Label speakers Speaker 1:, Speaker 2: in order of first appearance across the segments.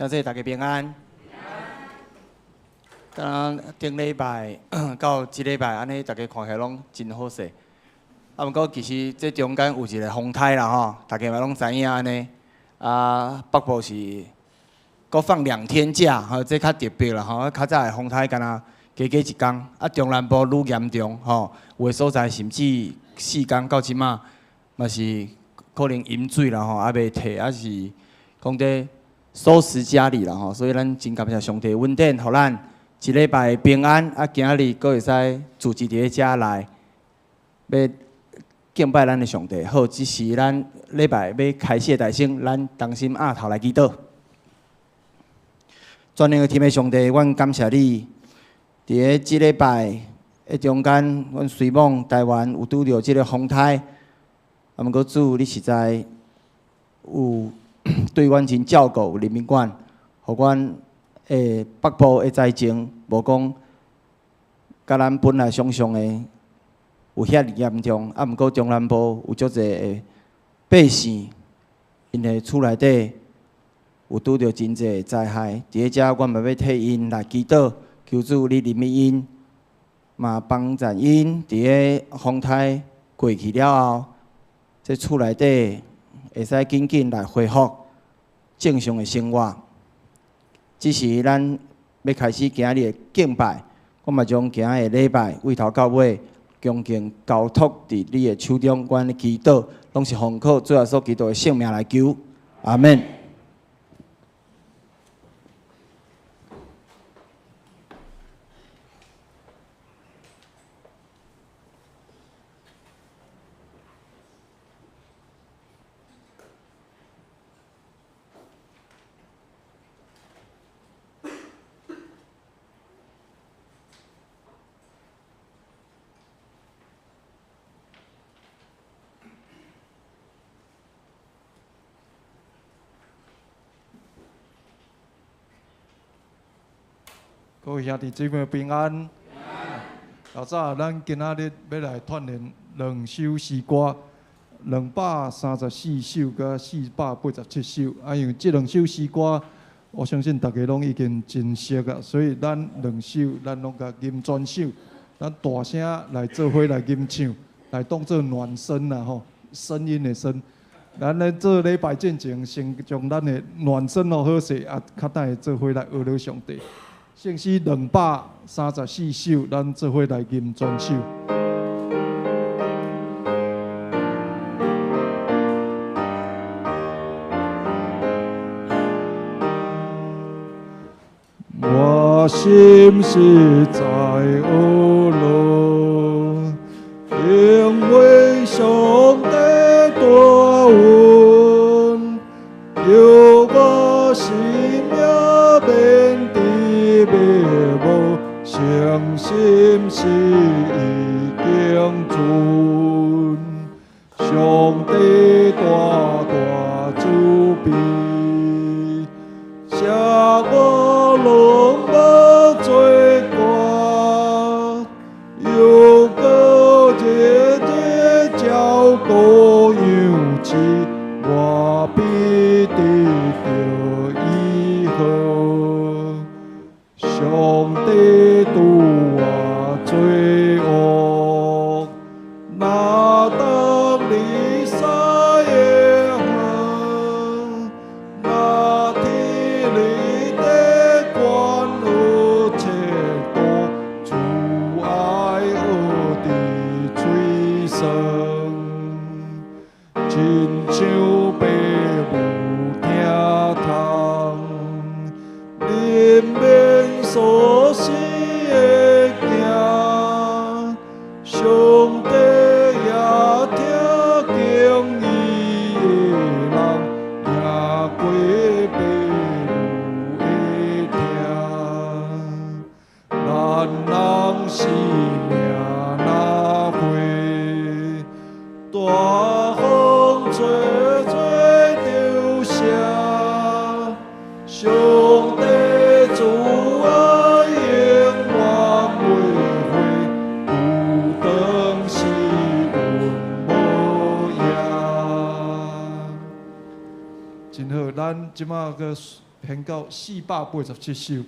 Speaker 1: 兄弟大家平安。敢若顶礼拜到這禮拜，按呢大家看起來攏真好勢。啊，毋過其實這中間有一個風颱啦吼，大家嘛攏知影按呢。啊，北部是閣放2天假，吼，這較特別啦吼。較早的風颱敢若加加一工，啊，中南部愈嚴重吼，有的所在甚至4工到這馬嘛是可能淹水啦吼，猶未退，抑是講咧收拾家裡啦吼，所以咱真感謝上帝恩典，予咱一禮拜平安，啊，今仔日閣會使聚集佇咧遮來，欲敬拜咱的上帝。好，這是咱禮拜欲開始的代先，咱同心徛頭來祈禱。全能的天父上帝，阮感謝你，佇咧這禮拜的中間，阮雖罔台灣有拄著這个風颱，啊，毋過主，你實在有對阮真照顧，憐憫阮，予阮的北部的災情無講佮咱本來想像的有遐爾嚴重，啊，毋過中南部有足濟的百姓，𪜶的厝內底有拄著真濟的災害，佇咧遮，阮嘛欲替𪜶來祈禱，求主你憐憫𪜶，嘛幫助𪜶佇咧風颱過去了後，這厝內底會使緊緊來恢復正常的生活。這是咱欲開始今仔日的敬拜，我嘛將今仔日的禮拜對頭到尾恭敬交託佇你的手中。阮的祈禱攏是奉靠主耶穌基督的聖名來求，阿們。
Speaker 2: 各位兄弟姊妹平安。老早咱今仔日欲來串聯兩首詩歌，234首佮487首。啊，因為這兩首詩歌，我相信大家攏已經真熟啊，所以咱兩首咱攏共吟全首，咱大聲來做伙來吟唱，來當做暖身啦吼，聲音的聲。咱咧做禮拜進前，先將咱的暖身弄好勢，啊，較等下做伙來學了上帝。聖詩234首，咱做伙來吟全首。我心實在呵樂，因為上帝大恩，救我性命免致滅亡，誠心是已經盡，上帝大大慈悲，赦我攏無罪過，又閣日日照顧養飼，我必得著醫好。上帝拄我罪惡，若當離世的恨，若天你的關有切斷，慈愛學佇嘴酸，親像爸母疼痛，憐憫所生的囝，上帝也聽敬伊的人，贏過爸母的疼。咱人生命若花，大風吹吹就謝。上帝慈愛永遠袂廢，有當時阮無影。真好，咱這馬閣編到487首，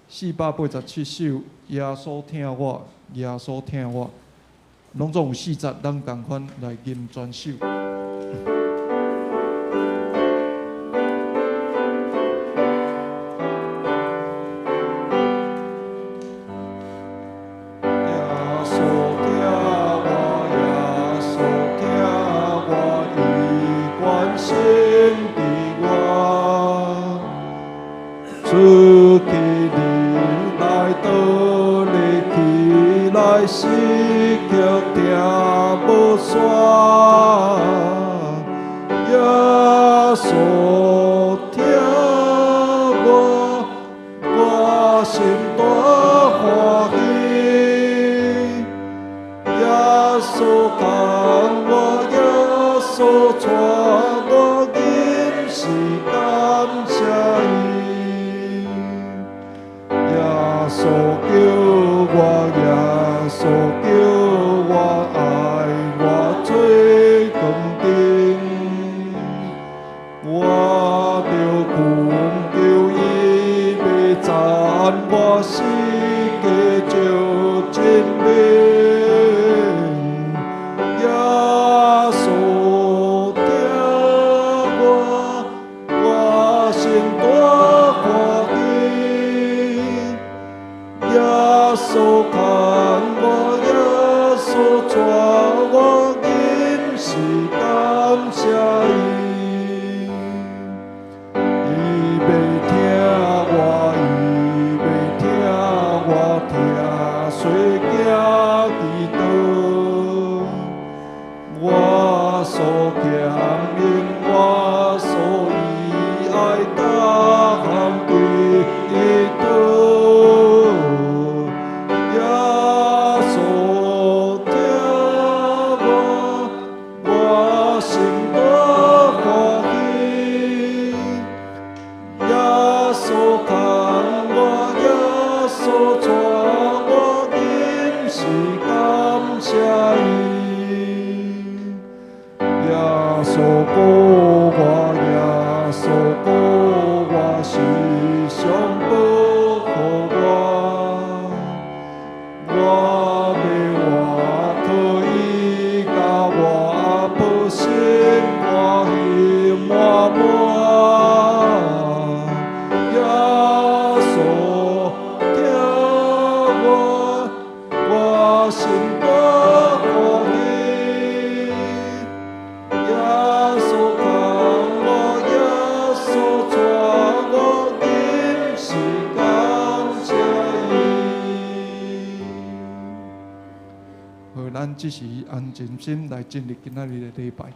Speaker 2: 四百八十七首，耶穌疼我，耶穌疼我，攏總有四節，咱仝款來吟全首。這時安靜心來進入今仔日的禮拜。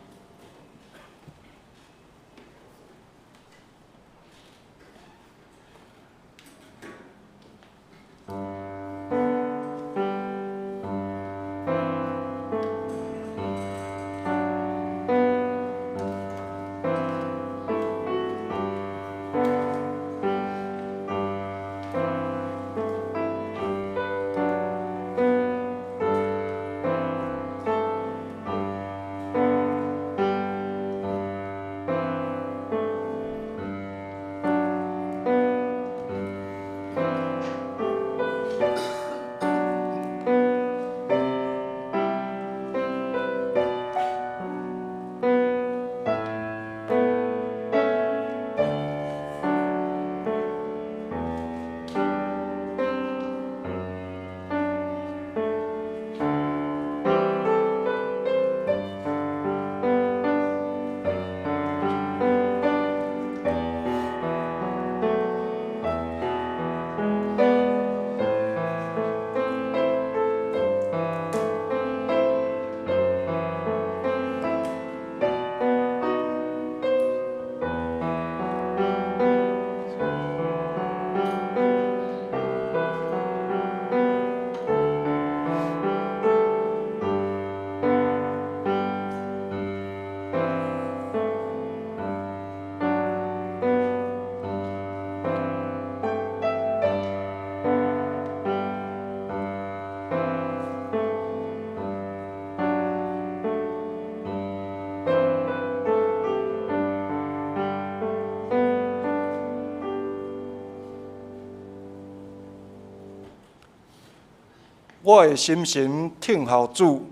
Speaker 2: 我的心神等候主，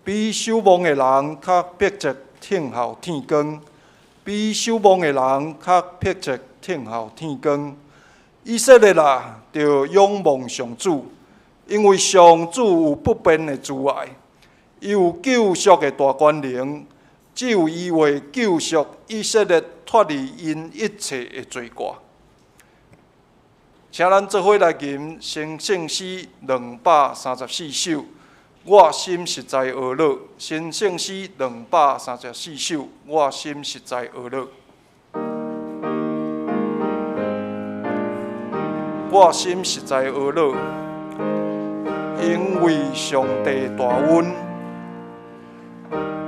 Speaker 2: 比守望的人較迫切等候天光，比守望的人較迫切等候天光。以色列啊，著仰望上主，因為上主有不變的慈愛，伊有救贖的大權能，只有伊會救贖以色列脫離𪜶一切的罪過。請咱做伙來吟成聖詩234首，我心實在呵咾。成聖詩234首，我心實在呵咾。我心實在呵咾，因為上帝大恩，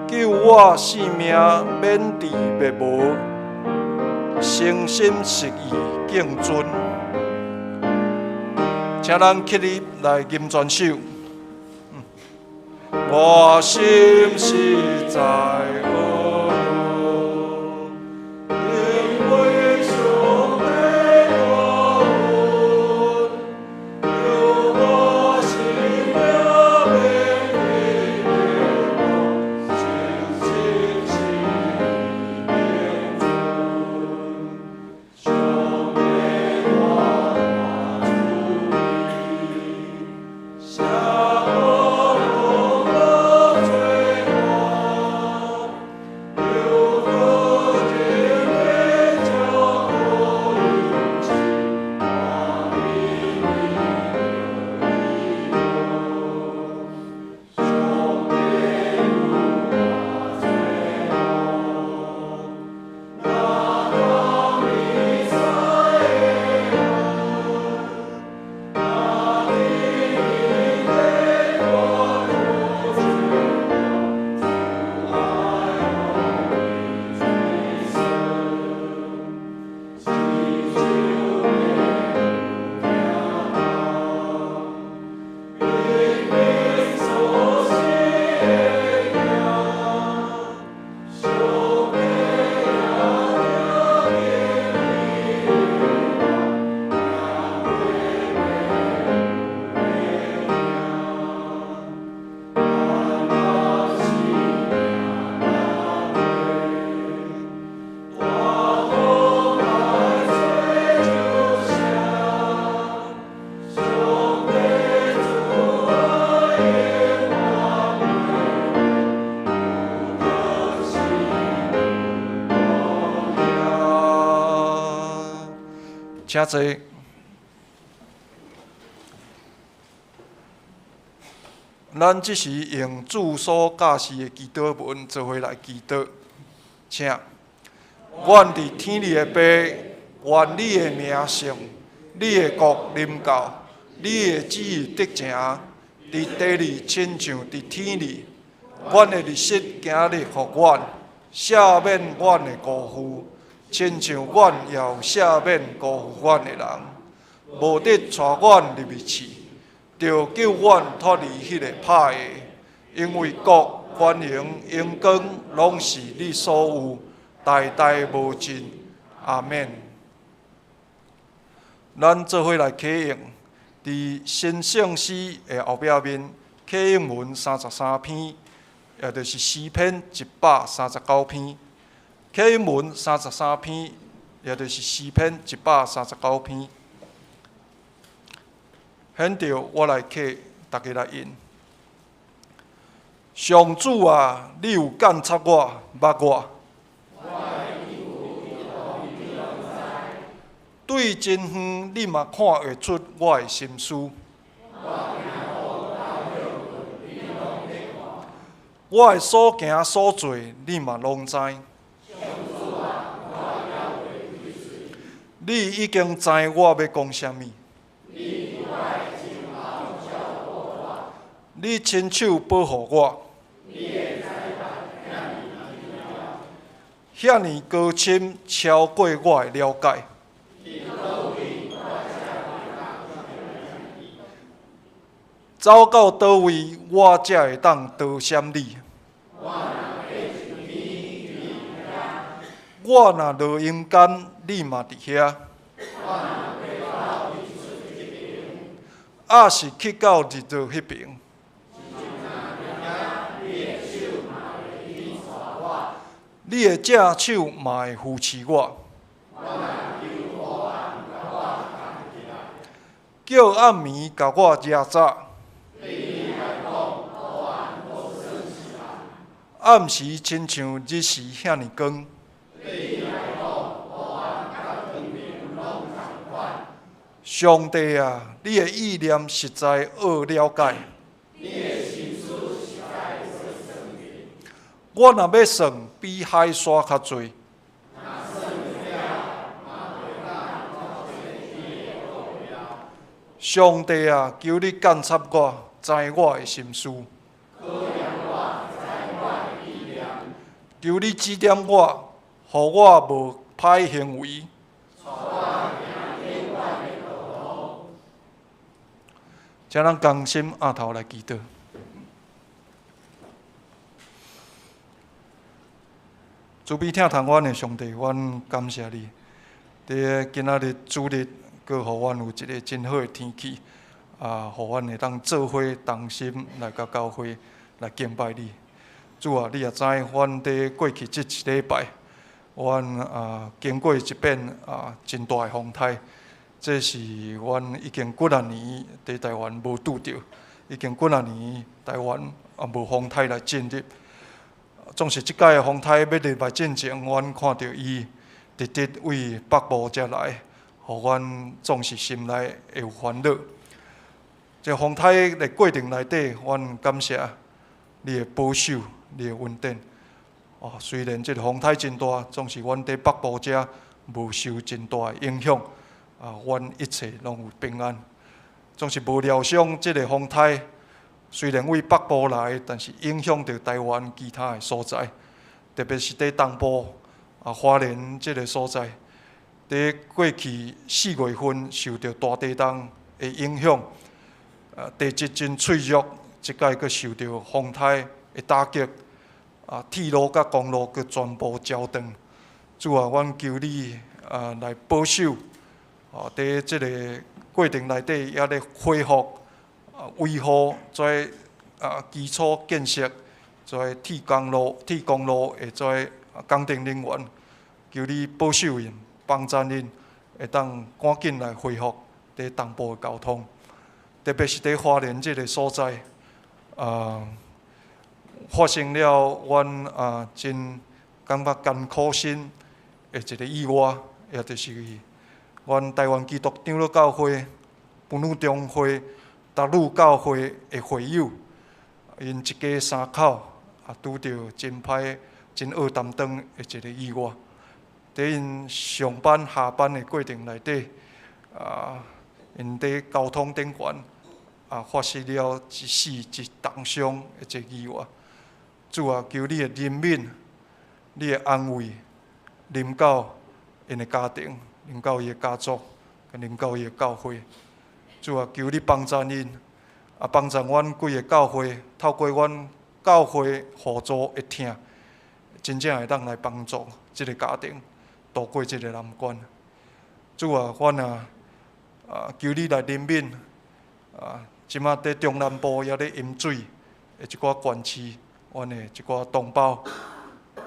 Speaker 2: 救我性命免致滅無，誠心實意敬尊。請咱起立來吟全首。我心實在呵咾，因為上帝大恩，救我性命免致滅無，誠心實意敬尊。上帝大大慈悲，赦我無罪過，又何等的照顧恩慈，上帝有偌罪惡，哪當比賽的恩，哪伫面的大苦罪過，慈愛予子孫，至少免有驚明明所生的囝，上帝也聽大風來吹就聲，上帝慈愛永遠有得請坐。咱這時用主所教示的祈禱文做伙來祈禱，請。阮佇天裡的父，願你的名聖，你的國臨到，你的旨意得成，佇地裡親像佇天裡。阮的日食今日予阮，赦免阮的辜負，親像阮也有赦免辜負阮的人。無得帶阮入去試，著救阮脫離彼個歹的，因為國、權能、榮光，攏是你所有，代代無盡。阿們。咱做伙來啟應，佇新聖詩的後壁面，啟應文33篇，也就是詩篇139篇。啟應文33篇，也就是詩篇139篇。現在我來啟，大家來吟。上主啊，你有鑒察我，捌我。對真遠，你嘛看會出我的心思。我的所行所做，你嘛攏知。你已經知我欲講啥物。你親手保護我。遐爾高深，超過我的了解。走到佗位，我才會當逃閃你？我若落陰間，你嘛佇遐。抑是去到日落彼爿？你的正手嘛會扶持我。叫暗暝共我遮早。暗時親像日時遐爾光。上帝啊，你的意念實在奧了解。我若欲算，比海沙較濟。上帝啊，求你鑒察我，知我的心思。求你指點我，予我無歹行為。請咱同心徛頭來祈禱。慈悲疼惜阮的上帝，阮感謝你。佇今仔日主日，閣予阮有一个真好的天氣，啊，予阮會當做伙同心來到教會來敬拜你。主啊，你也知阮佇過去這一禮拜，阮啊經過一遍啊真大的風颱，這是阮已經幾若年佇台灣無拄著，已經幾若年台灣啊無風颱來進入。總是這擺的風颱欲入來進前，阮看著伊直直對北部遮來，予阮總是心內會有煩惱。這風颱的過程內底，阮感謝你的保守，你的恩典。哦，雖然這个風颱真大，總是阮佇北部遮無受真大的影響。啊，阮一切攏有平安。總是無料想，這个風颱雖然對北部來，但是影響著台灣其他的所在，特別是佇東部啊，花蓮這个所在，佇過去4月份受著大地動的影響，地質真脆弱，這擺閣受著風颱的打擊，啊，鐵路佮公路閣全部焦斷。主啊，阮求你啊來保守，啊，佇這个過程內底也咧恢復、維護這啊基礎建設，這鐵公路的這工程人員，求你保守𪜶，幫助𪜶會當趕緊來恢復佇東部的交通，特別是佇花蓮這个所在，啊，發生了阮啊真感覺艱苦心的一个意外，也就是阮台灣基督長老教會、婦女中會、達魯教會的會友，𪜶一家三口啊拄著真歹、真惡擔當的一个意外。佇𪜶上班下班的過程內底，啊，𪜶佇交通頂懸啊發生了一死一重傷的一个意外。主啊，求你的憐憫、你的安慰，臨到𪜶的家庭，臨到伊的家族，臨到伊的教會。主啊，求你幫助𪜶，啊，幫助阮規个教會，透過阮教會互助的疼，真正會當來幫助這个家庭渡過這个難關。主啊，阮啊，啊，求你來憐憫，啊，這馬佇中南部猶咧淹水的一寡縣市，阮的一寡同胞。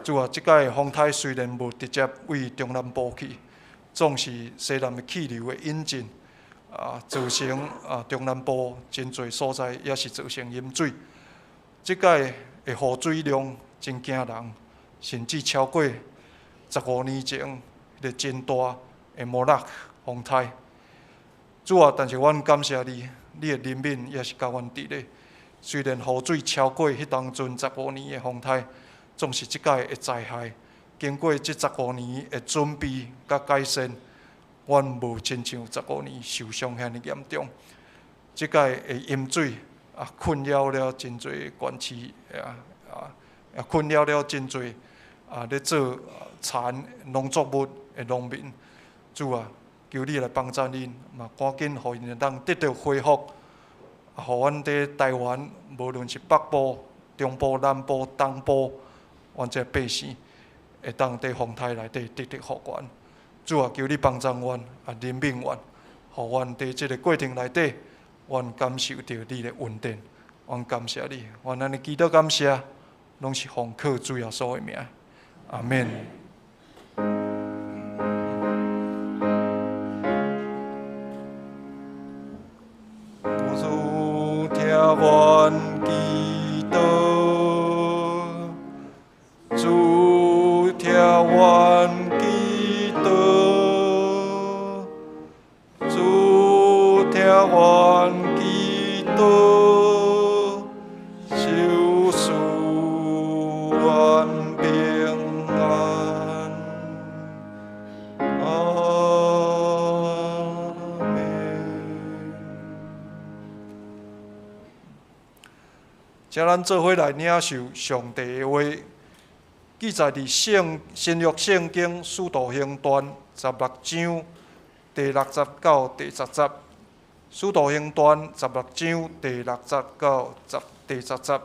Speaker 2: 主啊，這擺的風颱雖然無直接對中南部去，總是西南的氣流的引進，啊，造成啊中南部真濟所在也是造成淹水。這擺的雨水量真驚人，甚至超過15年前彼个真大的莫拉克風颱。主啊，但是阮感謝你，你的憐憫也是佮阮佇咧。雖然雨水超過彼當陣十五年的風颱，總是這擺的災害，經過這十五年的準備佮改善，阮無親像十五年受傷遐爾嚴重。這擺的淹水啊，困擾了真濟縣市啊啊，困擾了真濟啊咧做田農作物的農民。主啊，求你來幫助𪜶，嘛趕緊予𪜶會當得著恢復，啊，予阮佇台灣，無論是北部、中部、南部、東部，阮這百姓會當佇風颱內底得著復原。主啊，求你幫助阮，啊，憐憫阮，予阮佇這个過程內底，阮感受著你的恩典，阮感謝你，阮按呢祈禱感謝，攏是奉靠主耶穌的名，阿們。主聽阮祈禱，主聽阮祈禱，主聽阮祈禱，求賜阮平安。阿們。請咱做伙來領受上帝的話，記載佇聖新約聖經使徒行傳16章第6節到第10節。使徒行傳十六章第六節到第十節，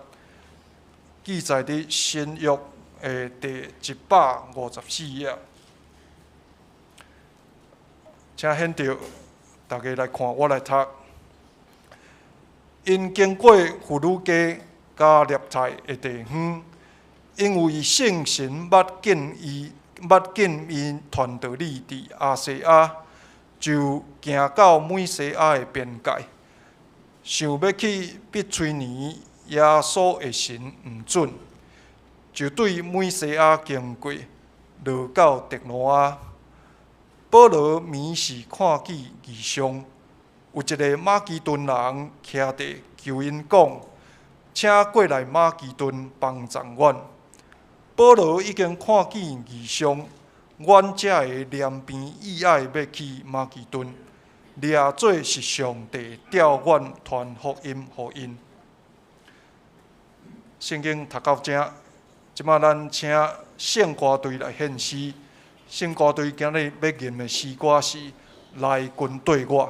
Speaker 2: 記載佇新約的第154頁。請現著大家來看，我來讀。𪜶經過弗呂家、加納太的地方，因為聖神捌禁伊，捌禁𪜶傳道理佇亞細亞，就行到米西亞的邊界，想欲去庇推尼，耶穌的神毋准，就對米西亞經過，落到特羅亞。保羅暝時看見異象，有一个馬其頓人徛佇求𪜶講：請過來馬其頓幫贊阮。保羅已經看見異象，阮才會憐憫意愛欲去馬其頓，掠做是上帝調阮傳福音予𪜶。聖經讀到這，這擺咱請聖歌隊來獻詩。聖歌隊今日欲吟的詩歌是《來跟綴我》。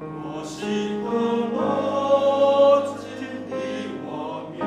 Speaker 2: 我是可乐，真的我妙。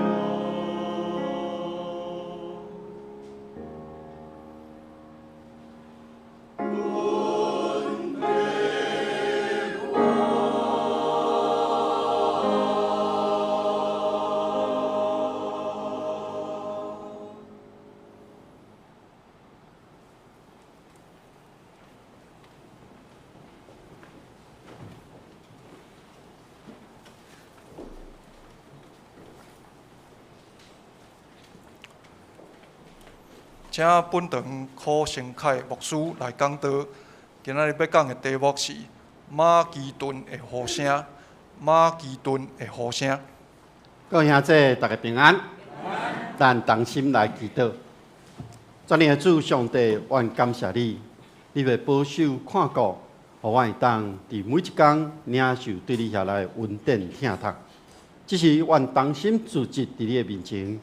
Speaker 3: 请本堂柯成凯牧师来讲道。今仔日欲讲的题目是马其顿的呼声。马其顿的呼声。
Speaker 4: 各位兄弟，大家平安。咱同心来祈祷。全能的主上帝，阮感谢你，你的保守看顾，予阮会当伫每一工领受对你遐来的恩典疼痛。这是阮同心聚集伫你的面前。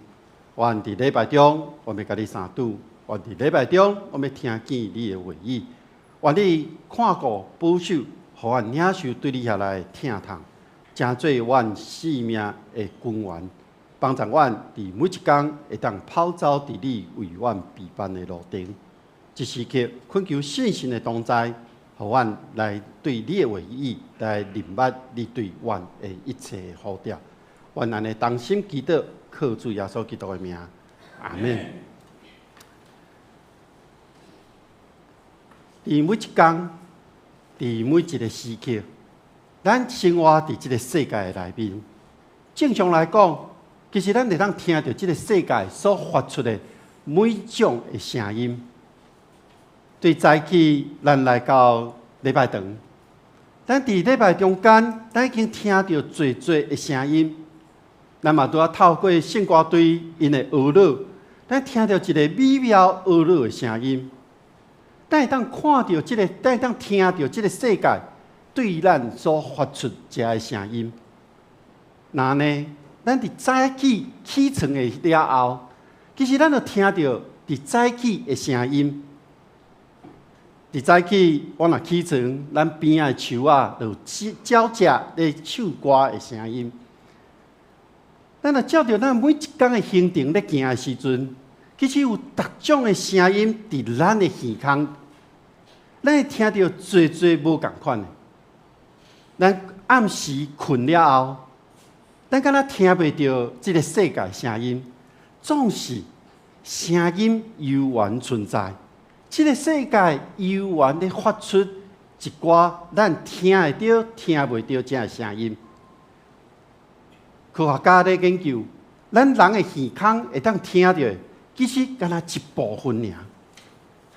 Speaker 4: 愿伫礼拜中，我欲佮你相拄；愿伫礼拜中，我欲听见你的话语。愿你看顾保守，予阮领受对你遐来的疼痛，成做阮生命的根源，帮助阮伫每一工会当跑走伫你为阮备办的路程。这时刻恳求圣神的同在，予阮来对你的话语来认捌你对阮的一切呼召。愿按呢同心祈祷。靠主耶稣基督的名，阿们。伫每一工，伫每一个时刻，咱生活伫这个世界的内面。正常来讲，其实咱会当听著这个世界所发出的每种的声音。对早起，咱来到礼拜堂，咱伫礼拜中间，咱已经听著济济的声音。咱嘛拄仔透过圣歌队𪜶的呵咾，咱听著一个美妙呵咾的声音。咱会当看著这个，咱会当听著这个世界对咱所发出这个声音。那呢，咱伫早起起床的了后，其实咱就听著伫早起的声音。伫早起，我若起床，咱边仔的树仔就有鸟只咧唱歌的声音。咱若照著咱每一工的行程咧行的时阵，其实有逐种的声音伫咱的耳空，咱会听著济济无仝款的。咱暗时睏了后，咱敢若听袂著这个世界声音，总是声音犹原存在，这个世界犹原咧发出一寡咱听会著、听袂著这个声音。科学家咧研究，咱人的耳孔会当听著的，其实敢若一部分尔。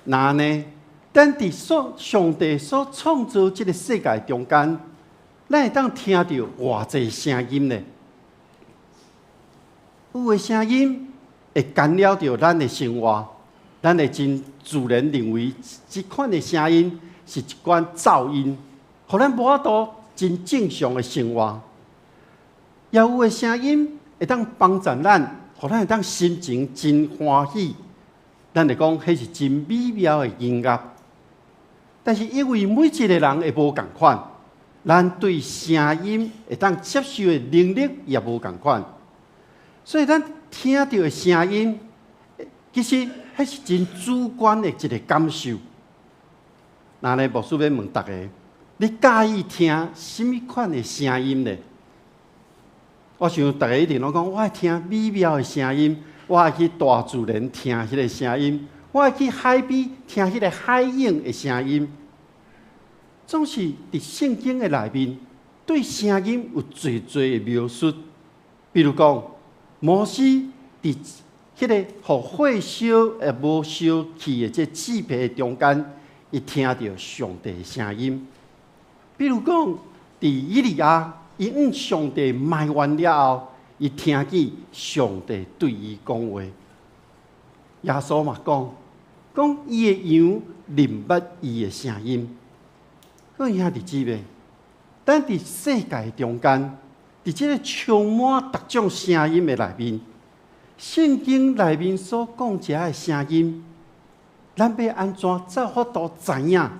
Speaker 4: 那呢，咱伫所上帝所创造这个世界中间，咱会当听著偌济声音呢？有的声音会干扰著咱的生活，咱会真自然认为这款的声音是一款噪音，予咱无法度真正常的生活。也有的声音会当帮助咱，予咱会当心情真欢喜。咱会讲，彼是真美妙的音乐。但是因为每一个人会无仝款，咱对声音会当接受的能力也无仝款，所以咱听著的声音，其实彼是真主观的一个感受。那呢，牧师欲问大家，你佮意听啥物款的声音呢？我想大家一定拢讲，我爱听美妙的声音，我爱去大自然听彼个声音，我爱去海边听彼个海涌的声音。总是伫圣经的内面，对声音有济济的描述。比如讲，摩西伫彼个予火烧也无烧去的这纸皮的中间，伊听著上帝的声音。比如讲，伫以利亚，伊向上帝埋怨了后，伊听见上帝对伊讲话。耶稣嘛讲，讲伊的羊认捌伊的声音。各位兄弟姊妹，咱伫世界中间，伫这个充满各种声音的内面，圣经内面所讲这个声音，咱欲按怎才有法度知影？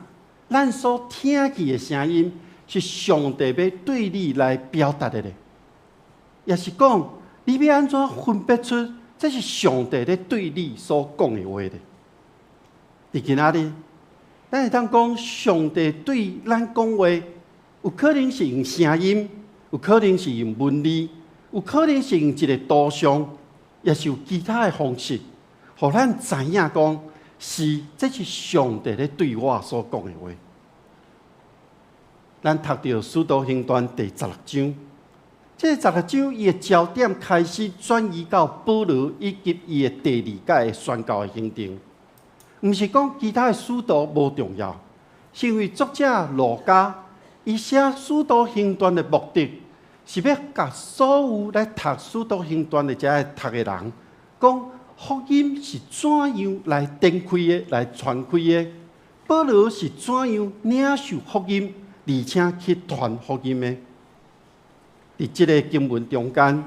Speaker 4: 咱所听见的声音是上帝欲對你來表達的咧？抑是講，你欲按怎分別出這是上帝咧對你所講的話咧？佇今仔日，咱會當講上帝對咱講話，有可能是用聲音，有可能是用文字，有可能是用一個圖像，抑是有其他的方式，予咱知影講是這是上帝咧對我所講的話。咱讀著《使徒行傳》第十六章，這個十六章伊的焦點開始轉移到保羅以及伊的第二擺宣教的行程。毋是講其他的使徒無重要，是因為作者路加伊寫《使徒行傳》的目的，是欲共所有來讀《使徒行傳》的這讀的人，講福音是怎樣來展開的、來傳開的，保羅是怎樣領受福音，而且去傳福音的。佇這个經文中間，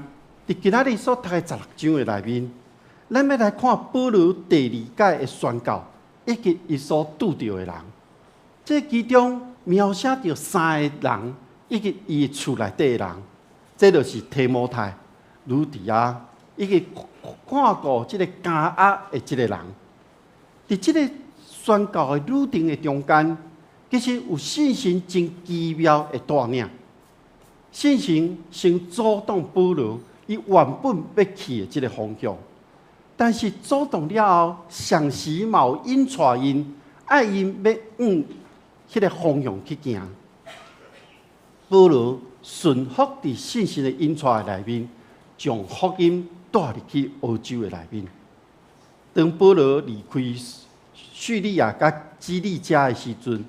Speaker 4: 佇今仔日所讀的十六章的內面，咱欲來看保羅第二擺的宣教，以及伊所拄著的人。這其中描寫著三个人，以及伊厝內底的人，這就是提摩太、呂底亞，以及看顧這个監獄的這个人。佇這个宣教的旅程的中間，其實有聖神真奇妙的帶領。聖神先阻擋保羅，伊原本欲去的這个方向，但是阻擋了後，同時嘛有引帶𪜶，愛𪜶欲往彼个方向去行。保羅順服佇聖神的引帶內面，將福音帶入去歐洲的內面。當保羅離開敘利亞佮基利家的時陣，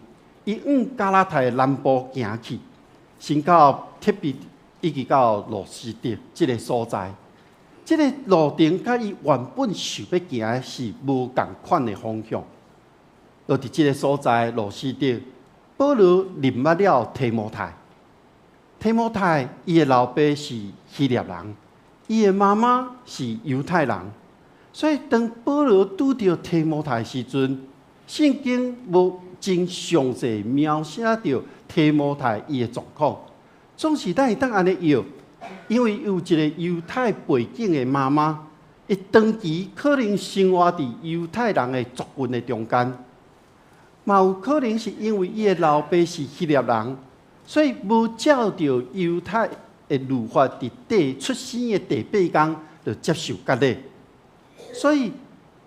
Speaker 4: 伊往加拉太的南部行去，先到提比，以及到路司得這个所在。這个路程佮伊原本想欲行的是無仝款的方向。就佇這个所在，路司得，保羅認捌了提摩太。提摩太伊的老爸是希臘人，伊的媽媽是猶太人，所以當保羅拄著提摩太時陣，聖經無真詳細描寫著提摩太伊的狀況。總是咱會當按呢臆，因為有一个猶太背景的媽媽，伊長期可能生活佇猶太人的族群的中間，嘛有可能是因為伊的老爸是希臘人，所以無照著猶太的律法，佇第出生的第八工就接受割禮，所以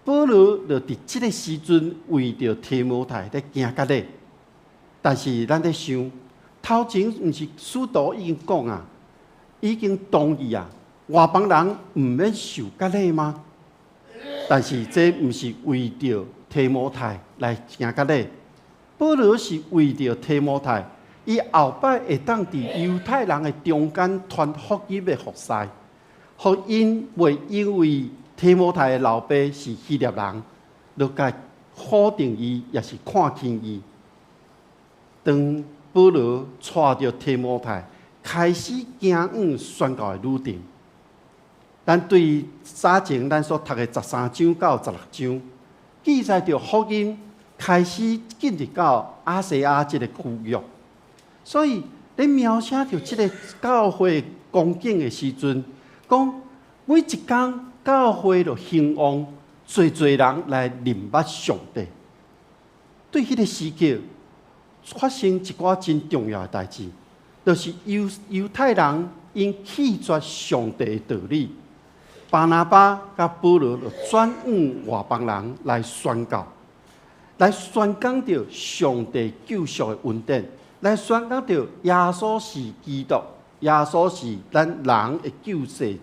Speaker 4: 保羅就佇這个時陣為著提摩太咧行割禮。但是咱咧想，頭前毋是使徒已經講啊，已經同意啊，外邦人毋免受割禮嗎？但是這毋是為著提摩太來行割禮，保羅是為著提摩太，伊後擺會當佇猶太人的中間傳福音的服侍，予𪜶袂因為提摩太的老爸是希臘人，就共否定伊，抑是看輕伊。當保羅帶著提摩太開始行往宣教的旅程，咱對早前咱所讀的十三章到十六章，記載著福音開始進入到亞細亞這个區域，所以咧描寫著這个教會光景的時陣，講每一工教會就興旺，濟濟人來認捌上帝。對彼个時刻發生一寡真重要的代誌，就是猶太人𪜶棄絕上帝的道理，巴拿巴佮保羅就轉往外邦人來宣教，來宣講著上帝救贖的恩典，來宣講著耶穌是基督，耶穌是咱人的救世主。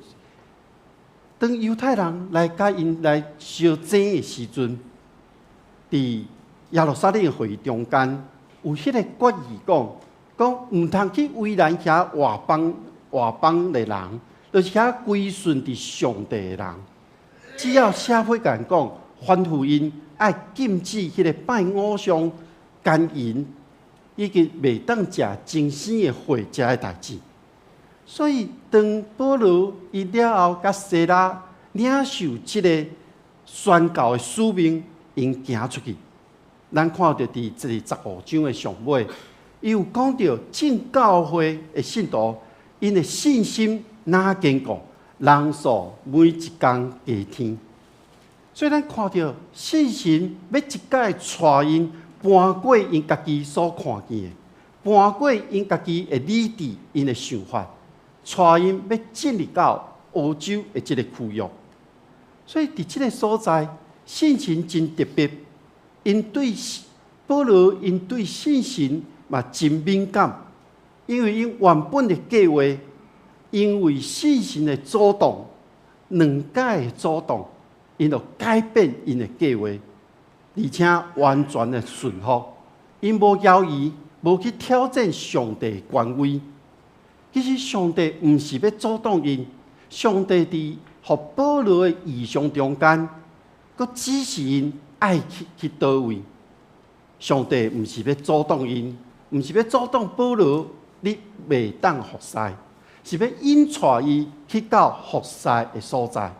Speaker 4: 當猶太人來共𪜶來相爭的時陣，佇耶路撒冷會議中間，有彼个決議講，講毋通去為難遐外邦的人，就是遐歸順佇上帝的人。只要寫批共𪜶講，吩咐𪜶愛禁止彼个拜偶像、姦淫，以及袂當食精牲的血這个代誌。所以，當保羅伊了後，佮西拉領受這个宣教的使命，𪜶行出去。咱看著佇這個十五章的上尾，伊有講著眾教會的信徒，𪜶的信心若堅固，人數每一工加添。所以咱看著聖神欲一擺帶𪜶搬過𪜶家己所看見的，搬過𪜶家己的理智、𪜶的想法，帶𪜶欲進入到歐洲的這个區域。所以佇這个所在，聖神真特別，𪜶對保羅，𪜶對聖神嘛真敏感，因為𪜶原本的計劃，因為聖神的阻擋，兩擺的阻擋，𪜶就改變𪜶的計劃，而且完全的順服，𪜶無猶豫，無去挑戰上帝的權威。其實上帝毋是欲阻擋𪜶，上帝佇予保羅的異象中間，閣指示𪜶愛去佗位。上帝毋是欲阻擋𪜶，毋是欲阻擋保羅，你袂當服侍，是欲引帶伊去到服侍的所在。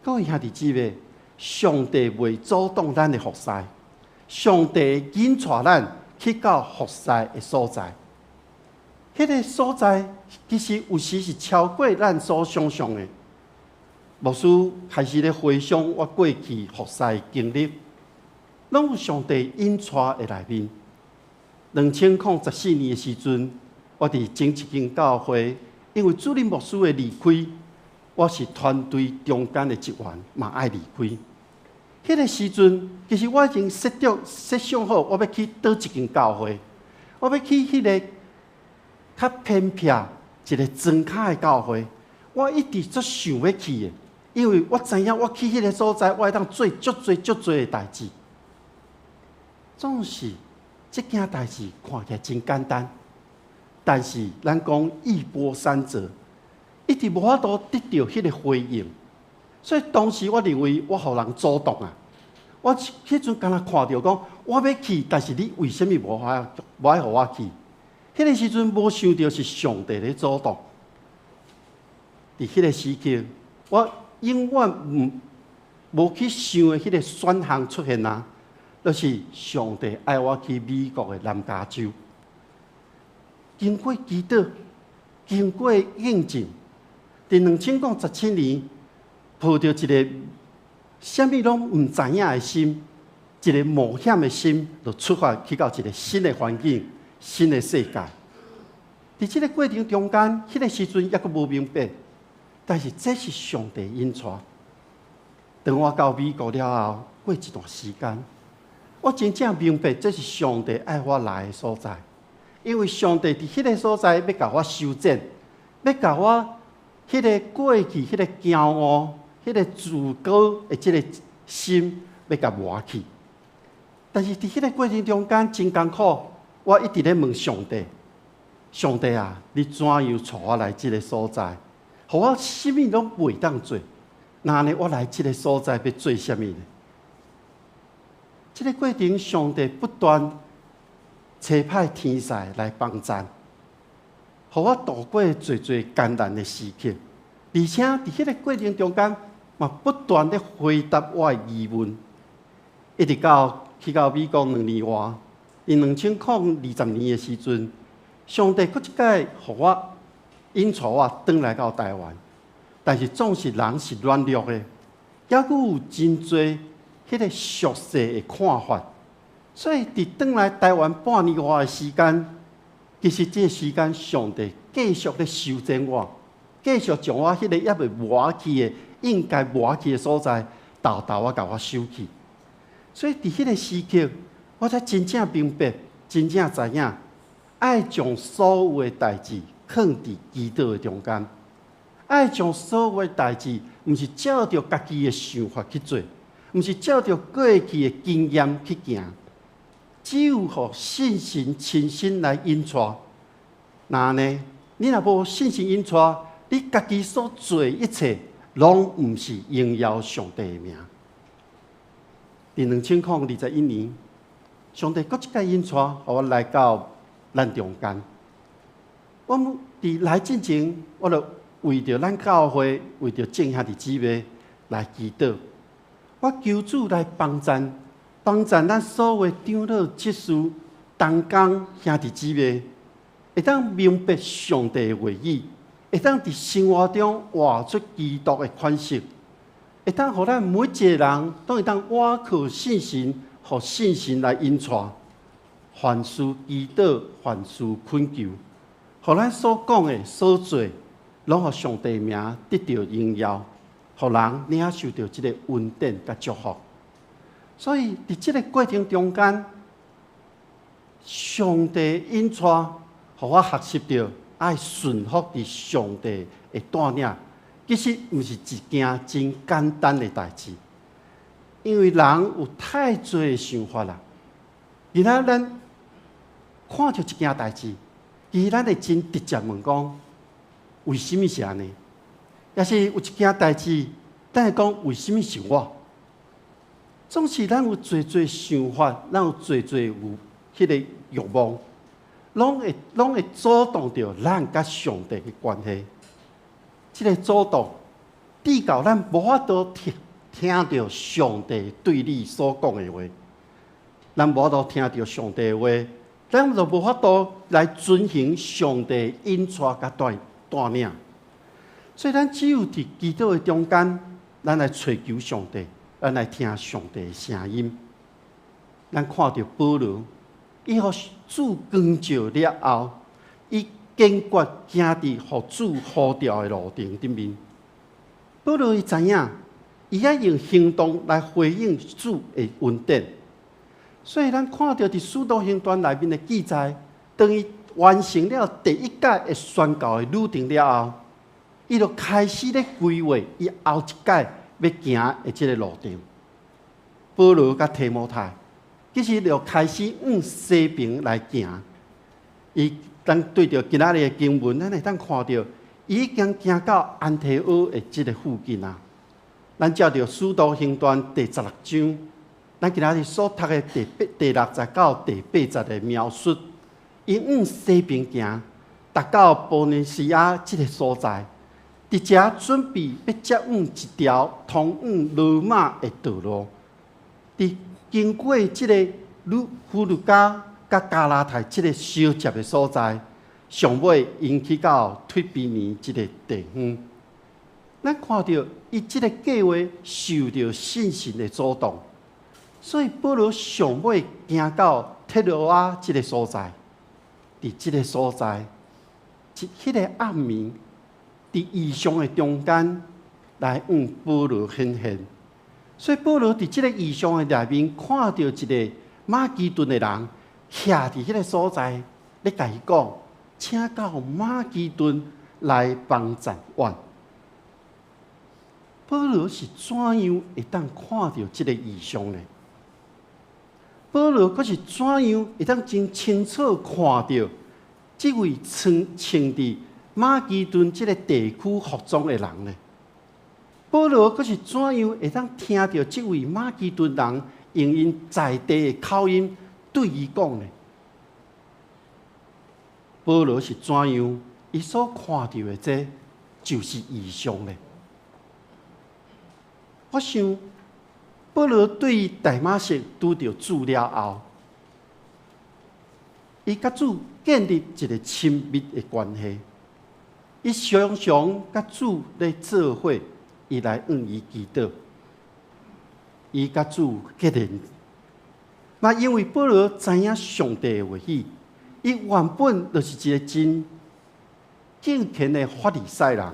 Speaker 4: 各位兄弟姊妹，上帝袂阻擋咱的服侍，上帝引帶咱去到服侍的所在。彼个所在其實有時是超過咱所想象的。牧師開始咧回想我過去服侍的經歷，攏有上帝引帶的內面。2014年的時陣，我佇前一間教會，因為主任牧師的離開，我是團隊中間的一員，嘛愛離開。彼个時陣，其實我已經設想好，我欲去佗一間教會，我欲去彼个較偏僻一個莊跤的教會，我一直足想欲去的，因為我知影我去彼个所在，我會當做足濟足濟的代誌。總是這件代誌看起來真簡單，但是咱講一波三折，一直無法度得著彼個回應。所以當時我認為我予人阻擋啊！我彼陣敢若看著講，我欲去，但是你為啥物無愛予我去？彼个時陣無想著是上帝咧阻擋。佇彼个時刻，我永遠毋無去想的彼个選項出現啊，就是上帝愛我去美國的南加州。經過祈禱，經過驗證，佇2017年，抱著一个啥物攏毋知影的心，一个冒險的心，就出發去到一个新的環境、新的世界。佇這个過程中間，彼个時陣猶閣無明白，但是這是上帝引帶。當我到美國了後，過一段時間，我真正明白這是上帝愛我來的所在，因為上帝佇彼个所在欲共我修剪，欲共我彼个過去、彼个驕傲、彼个自高的這个心，欲共磨去。但是佇彼个過程中間真艱苦，我一直咧問上帝：上帝啊，你怎樣帶我來這个所在？予我啥物攏袂當做，那呢我來這个所在欲做啥物呢？這个過程，上帝不斷差派天使來幫贊，予我度過濟濟艱難的時刻，而且佇彼个過程中間，嘛不斷咧回答我的疑問，一直到去到美國2年外，佇2020年的時陣，上帝閣一擺予我引帶我轉來到台灣，但是總是人是軟弱的，猶閣有真濟彼个俗世的看法，所以佇轉來台灣半年外的時間，其實這个時間上帝繼續咧修剪我，繼續將我彼個猶未磨去的、應該磨去的所在，沓沓仔共我修去。所以佇彼個時刻，我才真正明白、真正知影，愛將所有的代誌囥佇祈禱的中間，愛將所有的代誌，毋是照著家己的想法去做，毋是照著過去的經驗去行，只有予聖神親身來引帶。若呢，你若無聖神引帶，你家己所做的一切，攏毋是榮耀上帝的名。佇2021年，上帝閣一擺引帶，予我來到咱中間。我佇來進前，我就為著咱教會，為著眾兄弟姊妹來祈禱。我求主來幫贊，幫贊咱所有長老執事，同工兄弟姊妹會當明白上帝的話語，會當佇生活中活出基督的款式，會當予咱每一个人都會當倚靠聖神，予聖神來引帶。凡事祈禱，凡事懇求，予咱所講的、所做，攏予上帝名得著榮耀，予人領受著這个恩典佮祝福。所以，佇這个過程中間，上帝引帶，予我學習著愛順服佇上帝的帶領，其實毋是一件真簡單的代誌，因為人有太濟的想法啦。今仔咱看著一件代誌，其實咱會真直接問講，為啥物是按呢？抑是有一件代誌，咱會講為啥物是我？總是咱有濟濟想法，咱有濟濟有彼個欲望，攏會阻擋著咱佮上帝的關係。這个阻擋，直到咱無法度聽聽著上帝對你所講的話，咱無法度聽著上帝的話，咱就無法度來遵行上帝引帶佮帶帶領。所以，咱只有佇祈禱的中間，咱來揣求上帝，咱來聽上帝的聲音。咱看著保羅，伊予主光照了後，伊堅決行佇予主呼召的路程頂面。保羅伊知影，伊愛用行動來回應主的恩典。所以，咱看著佇使徒行傳內面的記載，當伊完成了第一擺的宣教的旅程了後，伊就開始咧規劃伊後一擺欲行的這个路程。保羅佮提摩太，其實就開始往西邊來行。伊咱對著今仔日的經文，咱會當看著，伊已經行到安提阿的這个附近啊。咱照著使徒行傳第16章，咱今仔日所讀的第六節到第八節的描述，伊往西邊行，達到波尼西亞這个所在，佇遮準備欲接往一條通往羅馬的道路。佇經過這个呂弗魯加佮加拉太這个相接的所在，上尾𪜶去到推比尼這个地方。咱看著伊這个計劃受著聖神的阻擋，所以保羅上尾行到特洛阿這个所在。佇這个所在，彼个暗暝，佇異象的中間來向保羅顯現。所以保羅佇這个異象的內面看著一个馬其頓的人，徛佇彼个所在，咧共伊講，請到馬其頓來幫贊阮。保羅是怎樣會當看著這个異象呢？保羅閣是怎樣會當真清楚看著這位穿穿佇馬其頓這个地區服裝的人呢？保羅閣是怎樣會當聽著這位馬其頓人用𪜶在地的口音對伊講呢？保羅是怎樣？伊所看著的這就是異象呢？我想，保羅對大馬色拄著主了後，伊佮主建立一个親密的關係，伊常常佮主咧做伙，伊來向伊祈禱，伊佮主結連。嘛，因為保羅知影上帝的話語，伊原本就是一个真敬虔的法利賽人，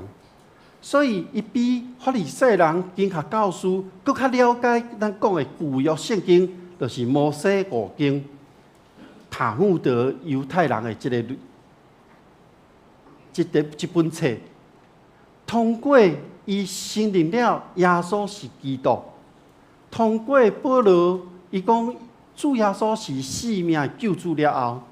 Speaker 4: 所以伊比法利賽人經學教師閣較了解咱講的舊約聖經，就是摩西五經、塔木德猶太人的這本冊。通過伊承認了耶穌是基督，通過保羅伊講主耶穌是性命的救主了後，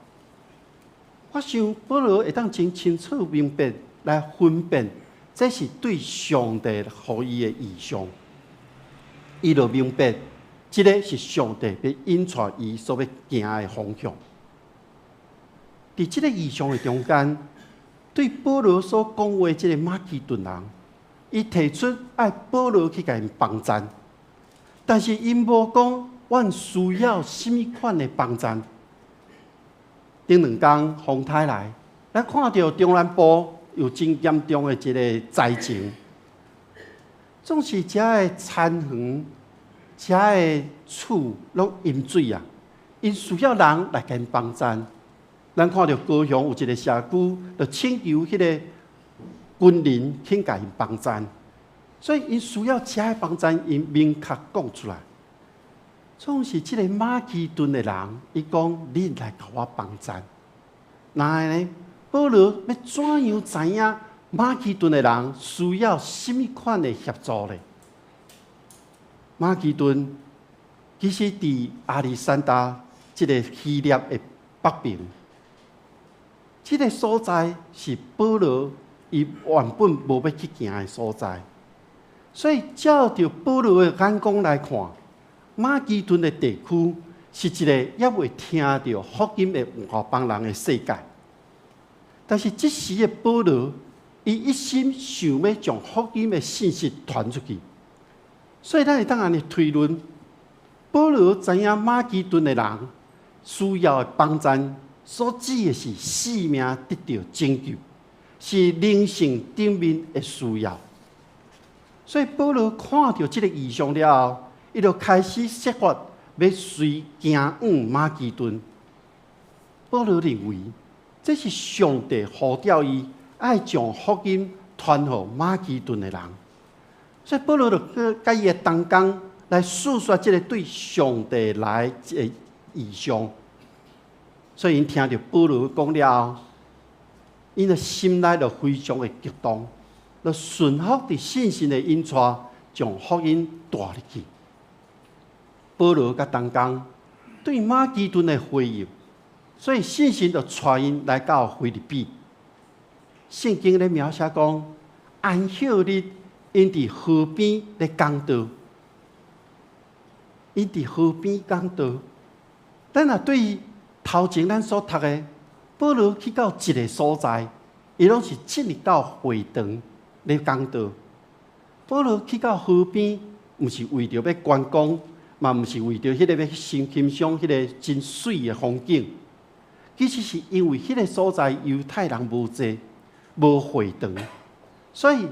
Speaker 4: 我想保羅會當真清楚明白來分辨，這是對上帝予伊的異象。伊就明白，這个是上帝欲引帶伊所欲行的方向。佇這个異象的中間，對保羅所講話這个馬其頓人，伊提出愛保羅去共𪜶幫贊，但是𪜶無講阮需要啥物款的幫贊。頂兩工風颱來，咱看著中南部有真嚴重的一个災情，總是遮的田園、遮的厝攏淹水啊！𪜶需要人來共𪜶幫贊。咱看著高雄有一个社區，就請求彼个軍人去共𪜶幫贊，所以𪜶需要遮的幫贊，𪜶明確講出來。總是這个馬其頓的人，伊講恁來共我幫贊。那呢？保羅欲怎樣知影馬其頓的人需要啥物款的協助呢？馬其頓其實佇亞歷山大這个希臘的北邊，這个所在是保羅伊原本無欲去行的所在，所以照著保羅的眼光來看，馬其頓的地區是一个猶未聽著福音的外邦人的世界。但是這時的保羅，伊一心想欲將福音的信息傳出去，所以咱會當按呢推論：保羅知影馬其頓的人需要的幫贊，所指的是性命得著拯救，是靈性頂面的需要。所以保羅看著這个異象了後，伊就開始設法欲隨行往馬其頓。保羅認為，這是上帝呼召伊愛將福音傳予馬其頓的人，所以保羅就佮伊的同工來訴說這个對上帝來的異象。所以𪜶聽著保羅講了後，𪜶的心內就非常的激動，就順服佇聖神的引帶，將福音帶入去。保羅佮同工對馬其頓的回應，所以聖神就帶𪜶來到腓立比。聖經咧描寫講，安息日𪜶佇河邊咧講道，𪜶佇河邊講道。咱若對頭前咱所讀的，保羅去到一个所在，伊攏是進入到會堂咧講道。保羅去到河邊，毋是為著欲觀光，嘛毋是為著彼个欲欣賞彼个真媠的風景。其實是因為彼个所在猶太人無濟，無會堂，所以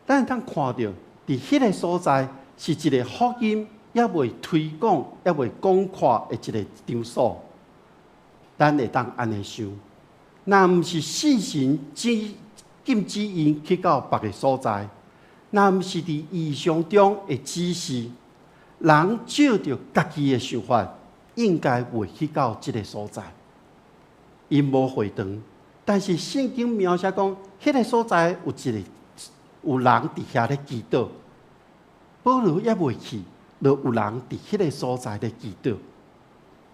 Speaker 4: 咱會當看著，佇彼个所在是一个福音猶未推廣、猶未廣闊的一个場所。咱會當按呢想，若毋是聖神指禁止𪜶去到別个所在，若毋是佇異象中的指示，人照著家己的想法，應該袂去到這个所在。𪜶無會堂，但是聖經描寫講，彼个所在有一个有人佇遐咧祈禱。保羅猶未去，就有人佇彼个所在咧祈禱。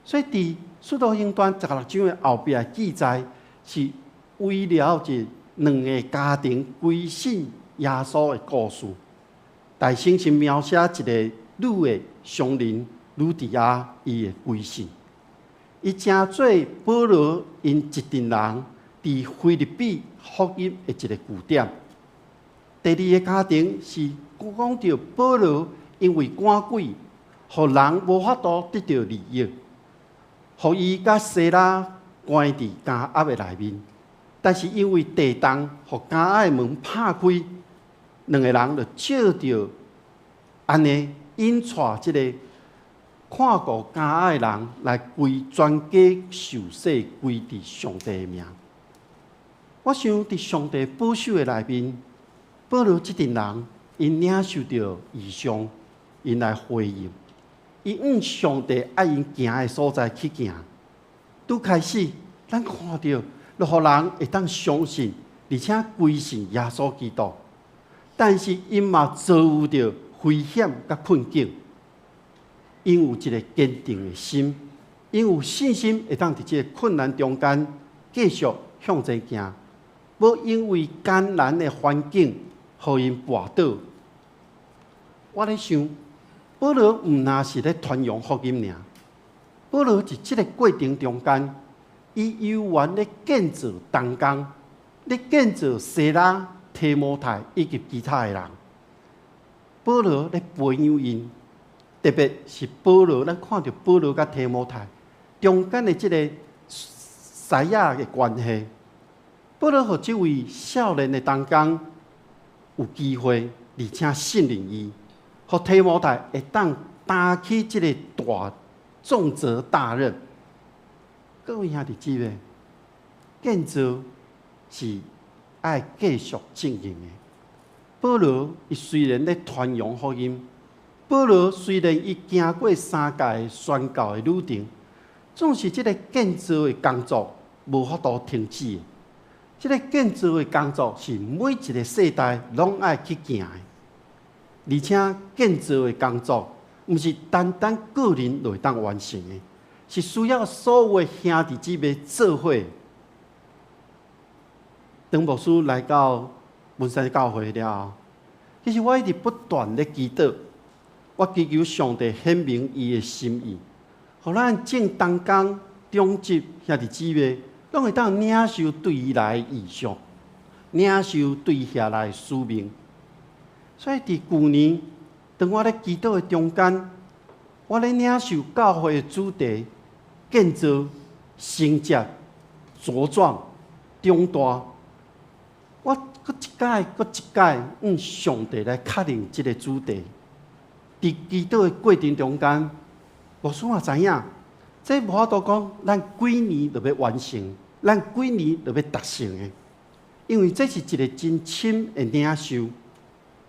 Speaker 4: 所以佇使徒行傳16章的後壁記載，是圍繞著兩个家庭歸信耶穌的故事。大先是描寫一个女的商人呂底亞伊的歸信。伊成做保羅𪜶一陣人佇腓立比福音的一个據點。第二个家庭是講著保羅因為趕鬼，予人無法度得著利益，予伊佮西拉關佇監獄的內面。但是因為地動，予監獄的門拍開，兩个人就藉著按呢引帶這个看顧監獄的人來歸全家受洗歸佇上帝的名。我想佇上帝保守的內面，保羅這陣人，𪜶領受著異象，𪜶來回應，伊往上帝愛𪜶行的所在去行。拄開始，咱看著，就予人會當相信，而且歸信耶穌基督。但是𪜶嘛遭遇著危險佮困境，𪜶有一个堅定的心，𪜶有信心會當佇這个困難中間繼續向前行，無因為艱難的環境予𪜶跋倒。我咧想，保羅毋但是咧傳揚福音爾，保羅佇這个過程中間，伊猶原咧建造同工，咧建造西拉、提摩太以及其他的人。保羅咧培養𪜶，特別是保羅，咱看著保羅佮提摩太中間的這个三知影的關係，保羅予這位少年的同工有機會，而且信任伊，予提摩太會當擔起這个大重責大任。各位兄弟姊妹，建造是愛繼續進行的。保羅伊雖然咧傳揚福音，保羅雖然伊行過三屆宣教的旅程，總是這个建造的工作無法度停止的。這个建造的工作是每一个世代攏愛去行的，而且建造的工作毋是單單個人就會當完成的，是需要所有的兄弟姊妹做伙。當牧師來到文山教會了後，其實我一直不斷咧祈禱，我祈求上帝顯明伊的心意，予咱眾同工、長執兄弟姊妹，攏會當領受對伊來的異象，領受對遐來的使命。所以佇舊年，當我咧祈禱的中間，我咧領受教會的主題：建造、承接、茁壯、長大。我閣一擺、閣一擺，向上帝來確認這个主題。佇祈禱的過程中間，牧師嘛知影，這無法度講，咱幾年就欲完成，咱幾年就欲達成的，因為這是一个真深的領受，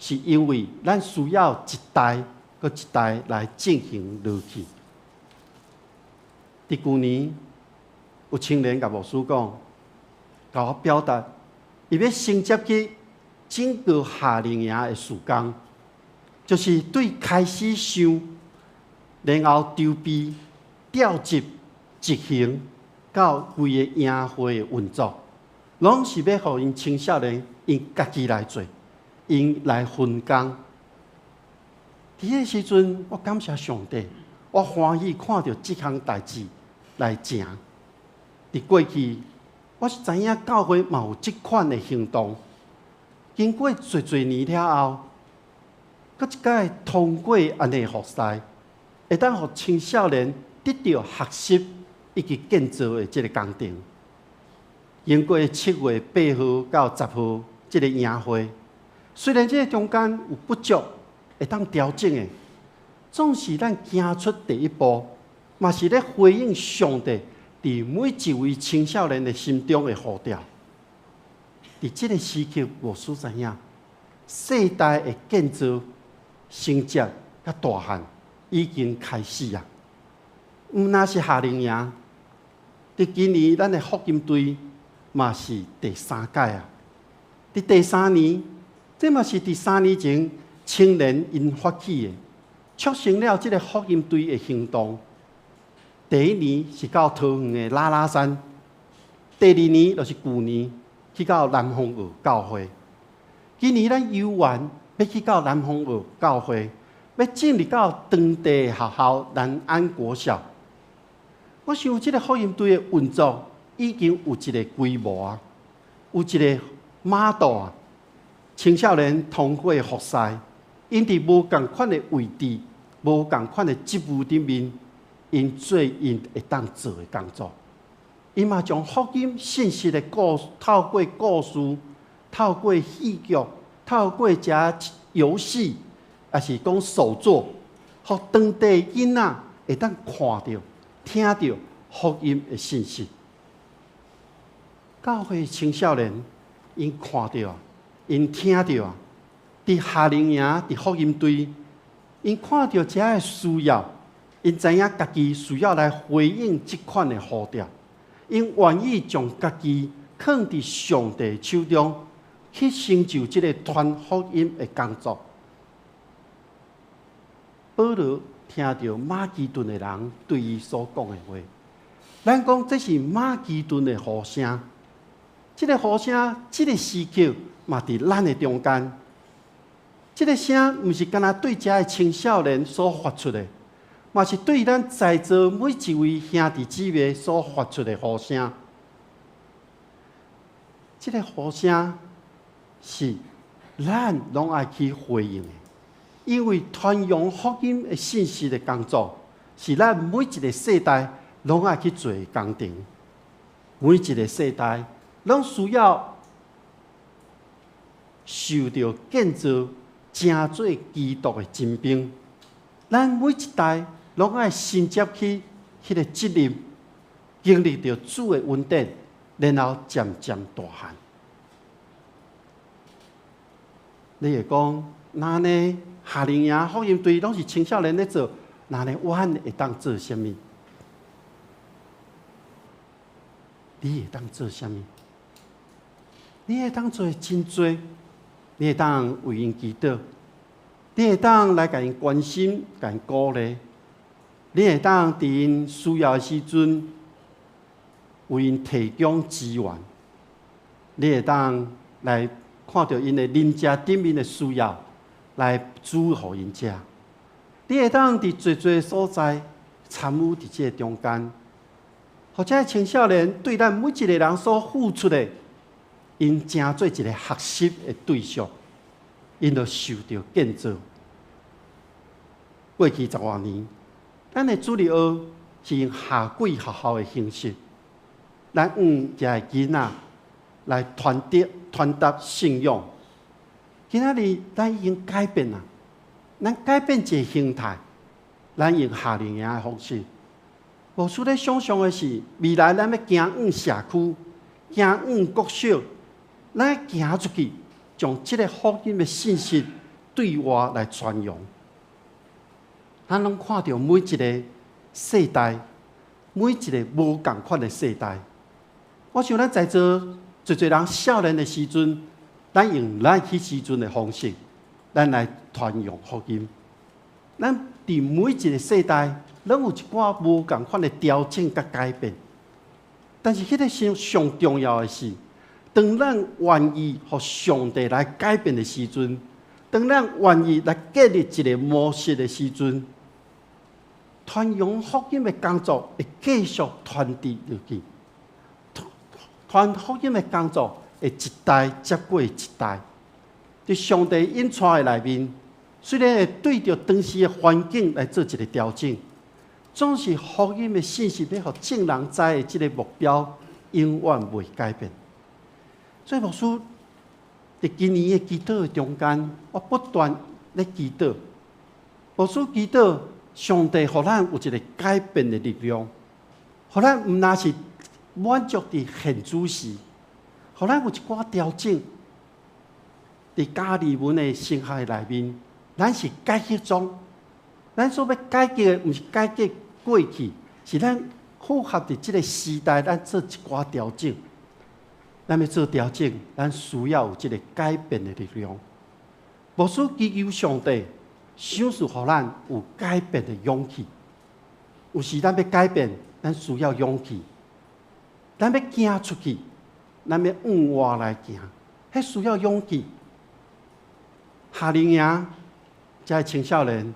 Speaker 4: 是因為咱需要一代閣一代來進行落去。佇舊年，有青年共牧師講，共我表達，伊欲承接去整個夏令營的事工，就是對開始想，然後籌備、調集、執行，到規个營會的運作，攏是欲予𪜶青少年𪜶家己來做，𪜶來分工。佇彼个時陣，我感謝上帝，我歡喜看著這項代誌來成。佇過去，我是知影教會嘛有這款的行動。經過濟濟年了後，閣一擺通過按呢服侍，會當予青少年得著學習以及建造的這个工程。經過7月8號到10號這个營會，雖然這个中間有不足，會當調整的，總是咱行出第一步，嘛是咧回應上帝佇每一位青少年的心中的呼召。佇這个時刻，牧師知影，世代的建造、承接佮大漢已經開始啊！毋但是夏令營，佇今年咱的福音隊嘛是第三屆啊！佇第三年，這嘛是佇3年前青年𪜶發起的，促成了這个福音隊的行動。第一年是到桃園的拉拉山，第二年就是舊年去到南豐澳教會。今年咱有緣欲去到南豐澳教會，欲進入到當地學校南安國小。我想這个福音隊的運作已經有一个規模啊，有一个 model 啊。青少年通過服侍，𪜶佇無仝款的位置、無仝款的職務頂面，𪜶做𪜶會當做的工作。𪜶嘛將福音信息的故事，透過故事、透過戲劇、透過遮遊戲，抑是講手作，予當地囡仔會當看著、聽著福音的信息。教會青少年，𪜶看著，𪜶聽著，佇夏令營、佇福音隊，𪜶看著遮的需要，𪜶知影家己需要來回應這款的呼召，𪜶願意將家己囥佇上帝手中，去成就這个傳福音的工作。保羅聽著馬其頓的人對伊所講的話，咱講這是馬其頓的呼聲，這个呼聲，這个時刻嘛佇咱的中間。這个聲毋是干焦對遮的青少年所發出的，嘛是對咱在座每一位兄弟姊妹所發出的呼聲。這个呼聲是咱攏愛去回應的，因為傳揚福音的信息的工作，是咱每一个世代攏愛去做的工程。每一个世代攏需要受著建造，成做基督的精兵。咱每一代攏愛承接起彼个責任，經歷著主的恩典，然後漸漸大漢。你會講，若按呢夏令營福音隊攏是青少年咧做，若按呢阮會當做啥物？你會當做啥物？你會當做真濟，你會當為𪜶祈禱，你會當來共𪜶關心、共𪜶鼓勵，你會當佇𪜶需要的時陣為𪜶提供資源，你會當來看著𪜶的飲食頂面的需要，來煮予𪜶食。你會當佇濟濟所在參與佇這个中間，予這个青少年對咱每一个人所付出的，𪜶成做一个學習的對象，𪜶就受著建造。過去十外年，咱的主日學是用夏季學校的形式，咱向遮的囡仔來傳達傳達信仰。今仔日咱已經改變啦，咱改變一个形態，咱用夏令營的方式。牧師咧想像的是，未來咱欲行往社區，行往國小，咱行出去，將這个福音的信息對外來傳揚。咱攏看著每一个世代，每一个無仝款的世代。我想咱在座濟濟人少年的時陣，咱用咱彼時陣的方式，咱來傳揚福音。咱佇每一个世代，攏有一寡無仝款的調整佮改變。但是，彼个上上重要的是，當咱願意予上帝來改變的時陣，當咱願意來建立一个模式的時陣，傳揚福音的工作會繼續傳遞落去。傳福音的工作會一代接過一代。佇上帝引帶的內面，雖然會對著當時的環境來做一个調整，總是福音的信息欲予眾人知的這个目標，永遠袂改變。所以牧師佇今年的祈禱的中間，我不斷咧祈禱。牧師祈禱，上帝予咱有一个改變的力量，予咱毋但是滿足佇現主時，予咱有一寡調整。佇加爾文的神學的內面，咱是改革宗，咱所欲改革的，毋是改革過去，是咱符合佇這个時代，咱做一寡調整。咱欲做調整，咱需要有這个改變的力量。牧師祈求上帝，賞賜予咱有改變的勇氣。有時咱欲改變，咱需要勇氣。咱欲行出去，咱欲往外來行，彼需要勇氣。夏令營這个青少年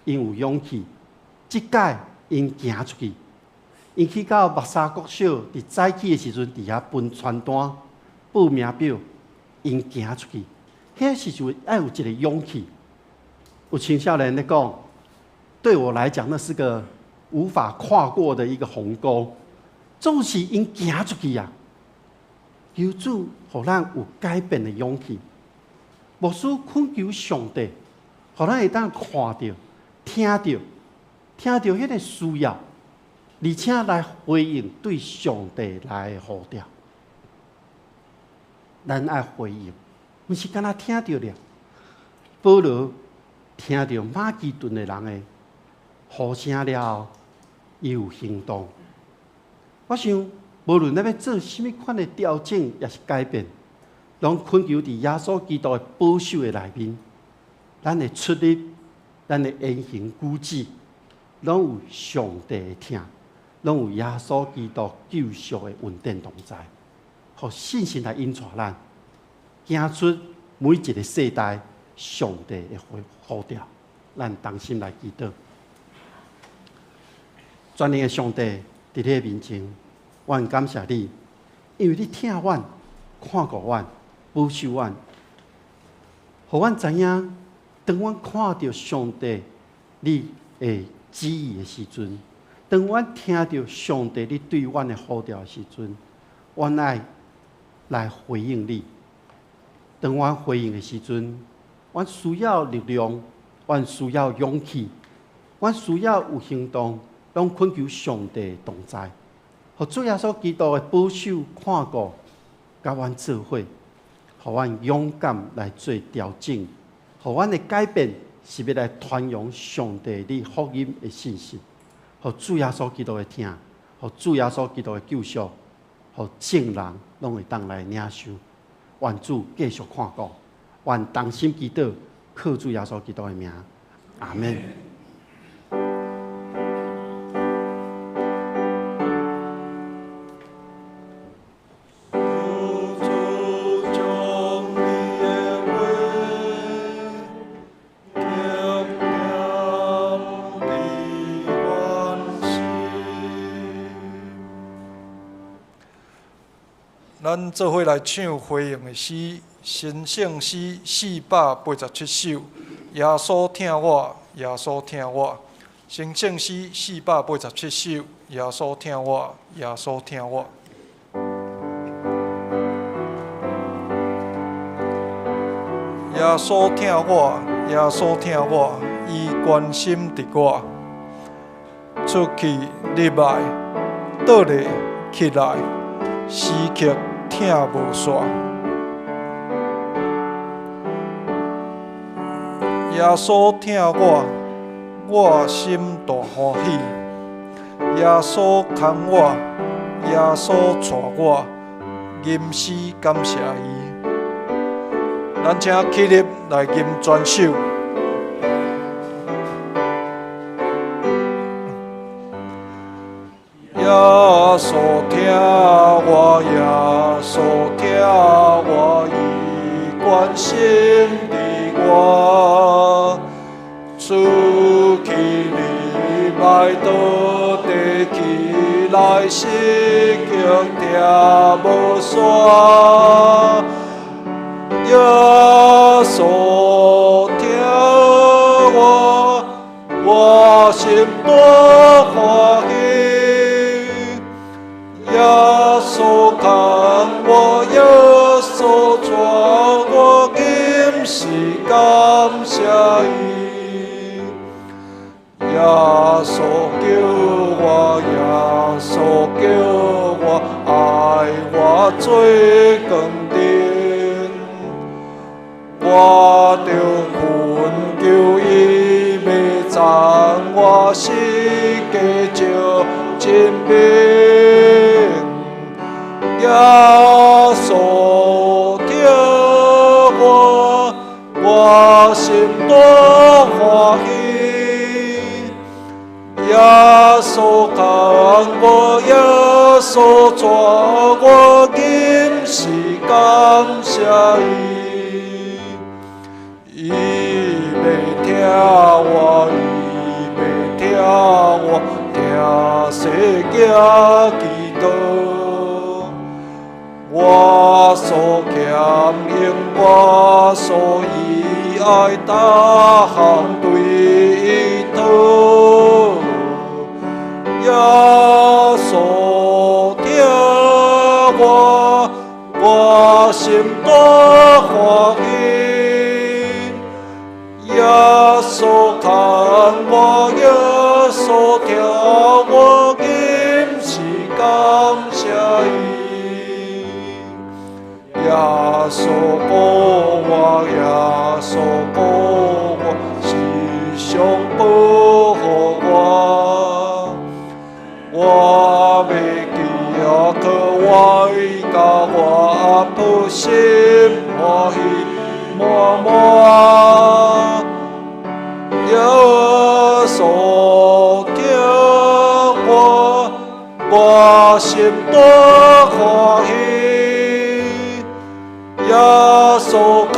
Speaker 4: ，𪜶有勇氣，這擺𪜶行出去，𪜶去到木柵國小，佇早起的時陣，佇遐分傳單、報名表，𪜶行出去，彼時陣愛有一个勇氣。有青少年咧講，對我來講，那是個無法跨過的一個鴻溝，總是𪜶行出去啊！求主予咱有改變的勇氣。牧師懇求上帝，予咱會當看著、聽著、聽著彼个需要，而且來回應對上帝來的呼召。咱愛回應，毋是干焦聽著爾。保羅聽著馬其頓的人的呼聲了後，伊有行動。我想，無論咱欲做啥物款的調整，抑是改變，攏懇求佇耶穌基督的保守的內面，咱的出入，咱的言行舉止，攏有上帝的疼，攏有耶穌基督救贖的恩典同在，予信心來引帶咱，行出每一个世代上帝的呼召，咱同心來祈禱。全能的上帝，佇你的面前，我很感謝你，因為你疼阮、看顧阮、保守阮，予阮知影，當阮看著上帝你的旨意的時陣，當阮聽著上帝你對阮的呼召的時陣，阮愛來回應你。當阮回應的時陣，阮需要力量，阮需要勇氣，阮需要有行動，攏懇求上帝同在，予主耶穌基督的保守看顧，佮阮做伙，予阮勇敢來做調整，予阮的改變是欲來傳揚上帝你福音的信息，予主耶穌基督的疼，予主耶穌基督的救贖，予眾人攏會當來領受。願主繼續看顧，願同心祈禱，靠主耶穌基督的名，阿們。
Speaker 3: 咱做伙來唱回應的詩，神聖詩487首。耶穌疼我，耶穌疼我。神聖詩487首，耶穌疼我，耶穌疼我。耶穌疼我，耶穌疼我，伊關心著我。出去入來，倒咧起來，時刻疼無煞。耶穌疼我，我心大歡喜。耶穌牽我，耶穌帶我，吟詩感謝伊。咱請起立來吟全首。耶穌疼我，耶穌疼我，伊關心著我。出去入來，倒地起來，時刻疼無煞。耶穌疼我，我心大歡喜。耶穌牽我，耶穌帶我，今時感謝伊。耶穌救我，耶穌救我，愛我做光燈。我著懇求伊欲讚我是加照真明。耶穌疼我，我心大歡喜。耶穌牽我，耶穌帶我，今時感謝伊。伊欲疼我，伊欲疼我，疼世囝祈禱。我所欠用，我所以愛，逐項對伊討。耶穌疼我，我心大歡喜。耶穌牽我，耶穌疼我，今時感謝伊。耶穌顧我，耶穌顧我，時常保護我。我欲記可我伊佮我阿父心歡喜滿滿。耶穌疼我，我心大歡喜。耶穌牽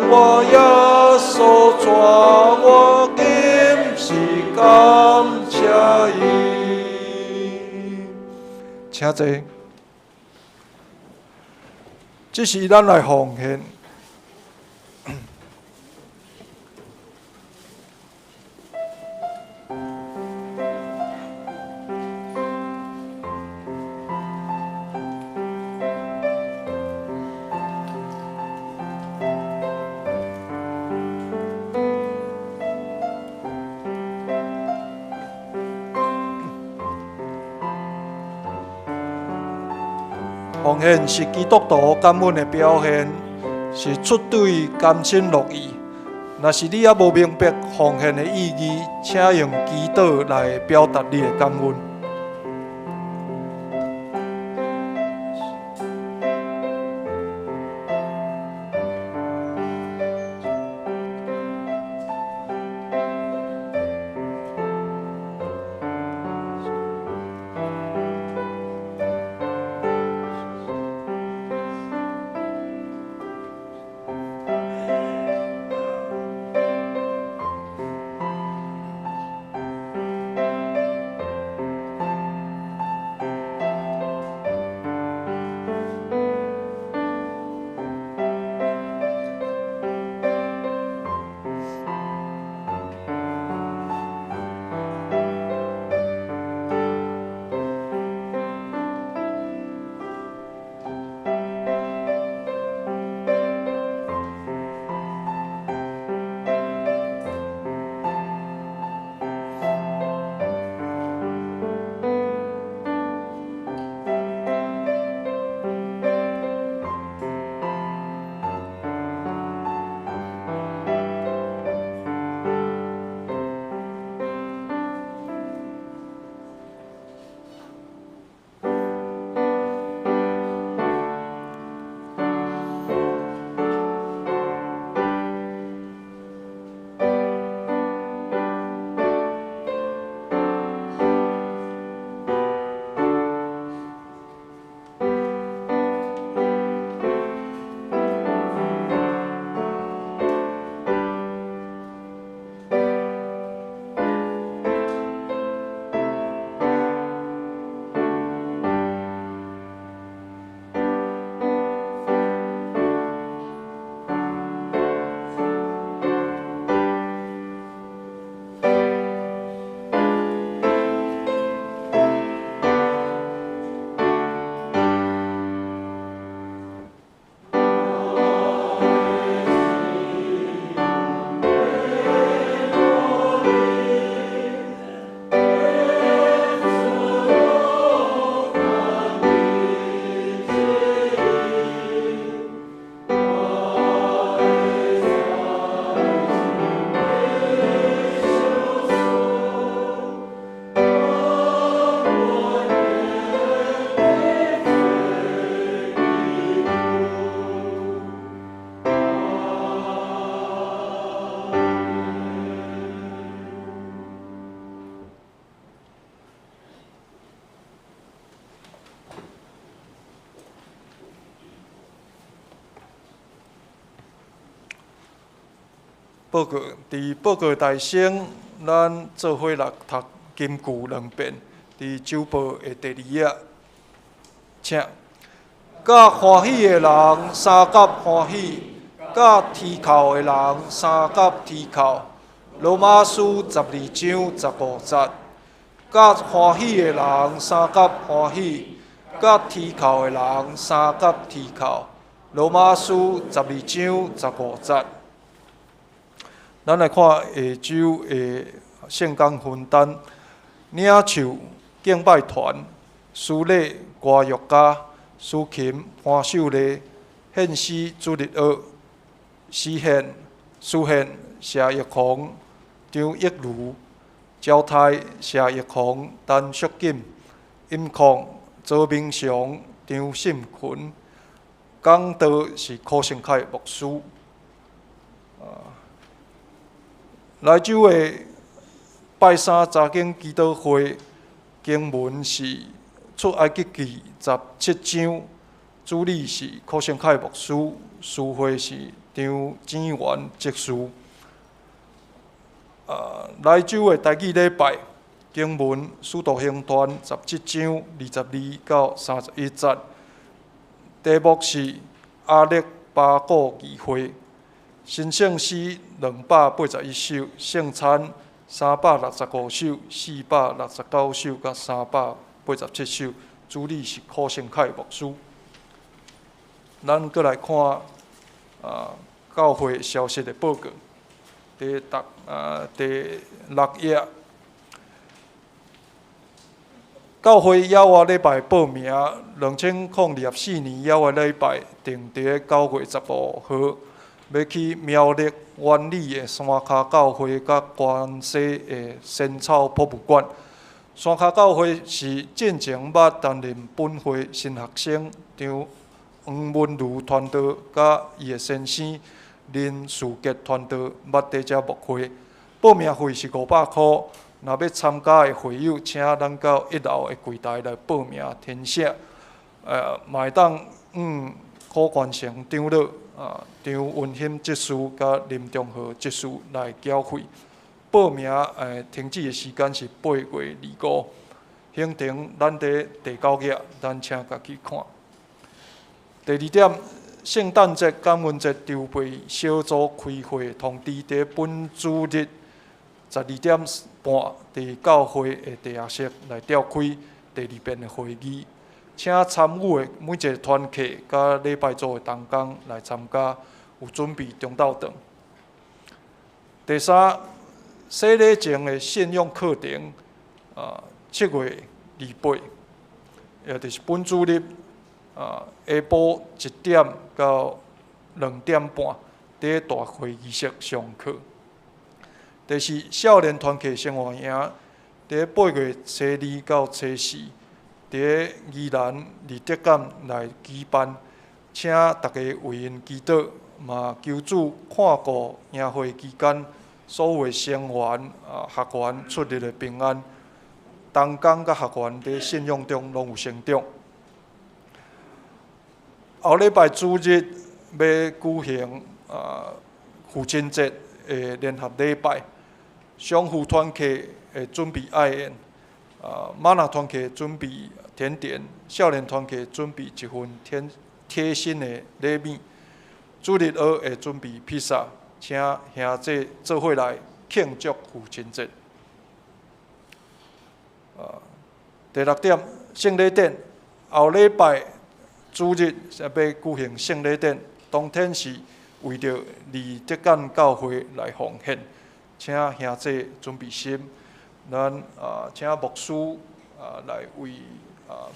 Speaker 3: 我，耶穌帶我，今時感謝伊。請坐。這是咱來奉獻。奉獻是基督徒感恩的表現，是出對甘心樂意。若是你猶無明白奉獻的意義，請用祈禱來表達你的感恩。報告，佇報告大聲，咱做伙來讀金句兩遍。佇周報的第二頁，請。佮歡喜的人相佮歡喜，佮啼哭的人相佮啼哭。羅馬書12章15節。佮歡喜的人相佮歡喜，佮啼哭的人相佮啼哭。羅馬書12章15節。咱來看下週的聖工分擔，領袖敬拜團、司禮郭玉嘉、司琴潘秀麗、獻詩主日學、詩獻、司獻謝玉紅、張益如、招太謝玉紅、陳淑錦、音控周明祥、張信群，講道是柯成凱牧師。來週的拜三查經祈禱會經文是出埃及記17章，主理是柯成凱牧師，司會是張展元執事。來週的台語禮拜經文使徒行傳17章22到31節，題目是亞力巴古議會。神聖詩281首，聖餐365首、469首佮387首，主理是柯成凱牧師。咱閣來看教會消息的報告，第6頁。教會邀約禮拜報名，2024年邀約禮拜定佇9月15號，欲去苗栗灣里的山跤教會佮關西的仙草博物館。山跤教會是進前捌擔任本會神學生張黃文如傳道，佮伊的先生林樹傑傳道捌佇遮牧會。報名費是500箍，若欲參加的會友，請咱到一樓的櫃台來報名填寫。嘛會當向柯冠成長老、張文馨執事佮林中和執事來繳費。報名停止的時間是8月25。行程咱佇第九頁，咱請家己看。第二點，聖誕節、感恩節籌備小組開會通知，佇本主日12點半，佇教會的地下室來召開第二遍的會議，請參與的每一个團契佮禮拜組的同工來參加，有準備中晝頓。第三，洗禮前的信仰課程，7月28，也就是本主日，下晡1點到2點半，佇大會議室上課。第四，少年團契生活營，佇8月初2到初4，佇宜蘭立德港來舉辦，請大家為𪜶祈禱，嘛求主看顧營會期間所有的成員學員出入的平安，同工佮學員佇信仰中攏有成長。後禮拜主日欲舉行父親節的聯合禮拜，雙父團契會準備愛宴，瑪納團契準備甜點，少年團契準備一份貼貼心的禮物，主日學會準備披薩，請兄弟做伙來慶祝父親節。第六點，聖禮典，後禮拜主日欲舉行聖禮典，當天是為著立德港教會來奉獻，請兄弟準備心，咱請牧師來為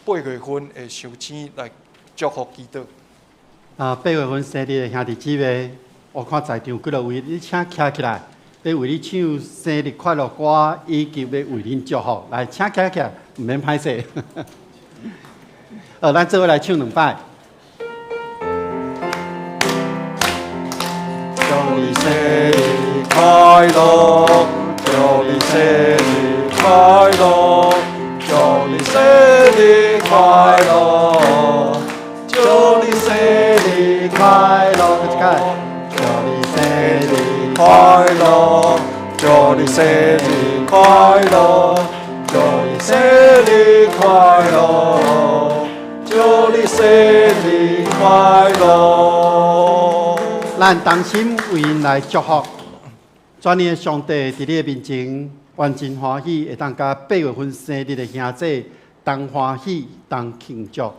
Speaker 3: 8月份的壽星來祝福祈禱。
Speaker 4: 8月份生日的兄弟姊妹，我看在場幾落位，你請徛起來，欲為你唱生日快樂歌，以及欲為恁祝福。來，請徛起來，毋免歹勢。咱做伙來唱兩擺。
Speaker 3: 祝你生日快樂，祝你生日快樂，祝你生日快樂，祝你生日快樂，祝你生日快樂，祝你生日快樂，祝你生日快樂，祝你生日快樂。
Speaker 4: 咱同心為𪜶來祝福，全能的上帝佇你的面前，阮真歡喜會當佮8月份生日的兄弟同歡喜同慶祝。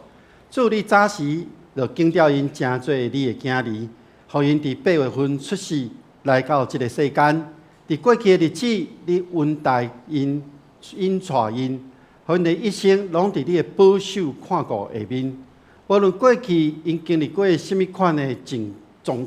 Speaker 4: 主你早時就揀著𪜶成做你的囝兒，予𪜶佇8月份出世來到這个世間。佇過去的日子，你恩待𪜶，引帶𪜶，予𪜶的一生攏佇你的保守看顧下面。無論過去𪜶經歷過啥物款的狀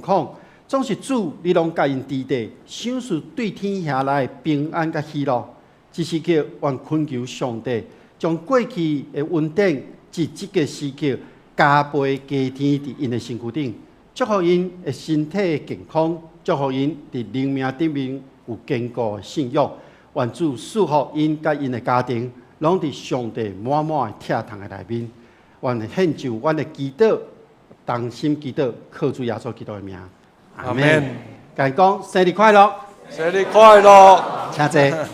Speaker 4: 況，總是主你攏佮𪜶佇底，賞賜對天遐來的平安佮喜樂。這時刻，願懇求上帝，將過去的恩典，佇這个時刻加倍加添佇𪜶的身軀頂，祝福𪜶的身體健康，祝福𪜶佇靈命頂面有堅固的信仰。願主賜福𪜶佮𪜶的家庭，攏佇上帝滿滿的疼痛的內面。願獻上阮的祈禱，同心祈禱，靠主耶穌基督的名。
Speaker 3: 阿們。
Speaker 4: 共伊講生日快樂，
Speaker 3: 生日快樂，
Speaker 4: 請坐。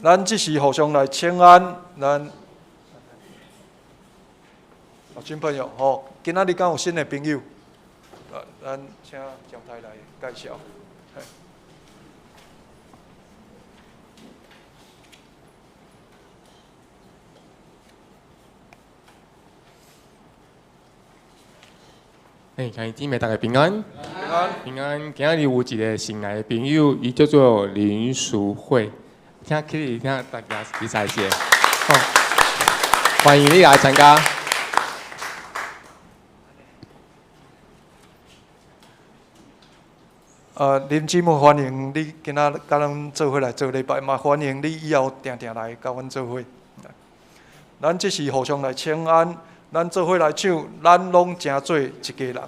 Speaker 3: 咱這時互相來請安，咱新朋友吼，今仔日敢有新的朋友？咱請講台來介紹。
Speaker 5: 嘿，兄弟姊妹，大家平安。
Speaker 3: 平安。
Speaker 5: 平安。今仔日有一个新來的朋友，伊叫做林淑慧。請起立，請大家比賽者。好，歡迎你來參加。
Speaker 3: 林姊妹，歡迎你今仔佮咱做伙來做禮拜，嘛歡迎你以後定定來佮阮做伙。咱這是互相來請安，咱做伙來唱，咱攏成做一家人。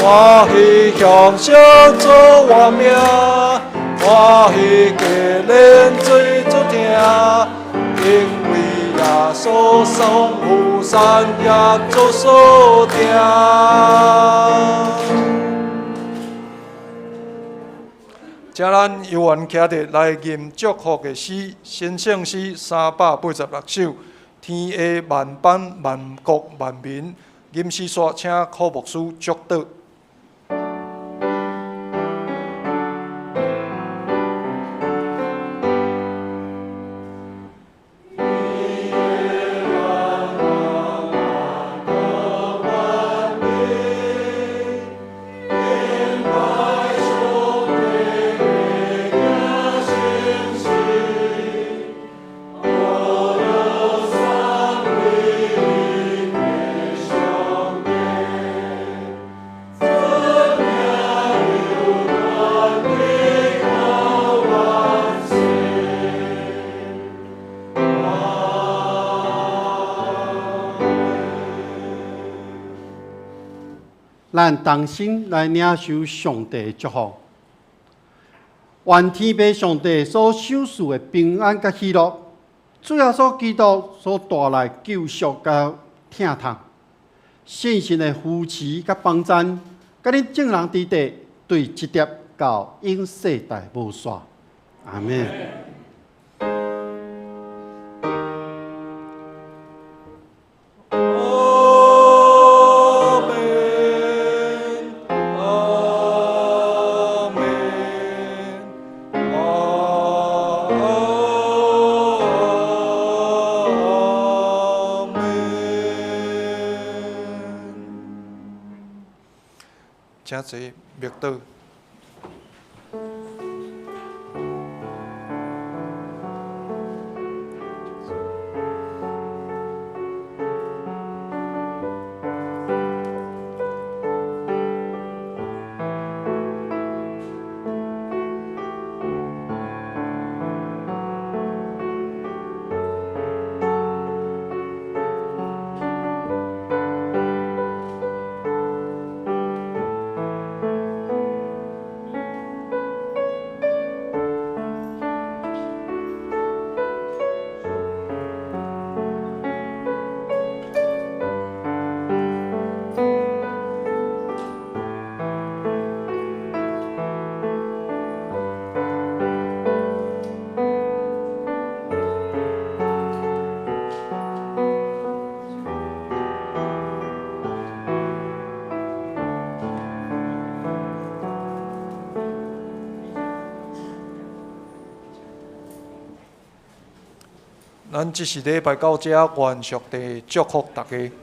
Speaker 3: 欢喜享受做我命，欢喜加练水做听，因为耶稣送富山也做所定。请咱有缘徛伫来吟祝福的诗，神圣诗386首，天下万邦万国万民，吟诗煞请柯牧师祝祷。
Speaker 4: 咱同心來領受上帝的祝福，願天父上帝所賞賜的平安佮喜樂，主耶穌基督所帶來救贖佮疼痛，聖神的扶持佮幫贊，佮恁眾人佇地對這直到永世代無煞。阿們。
Speaker 3: 請坐，默禱。咱這是禮拜到這，願上帝祝福大家。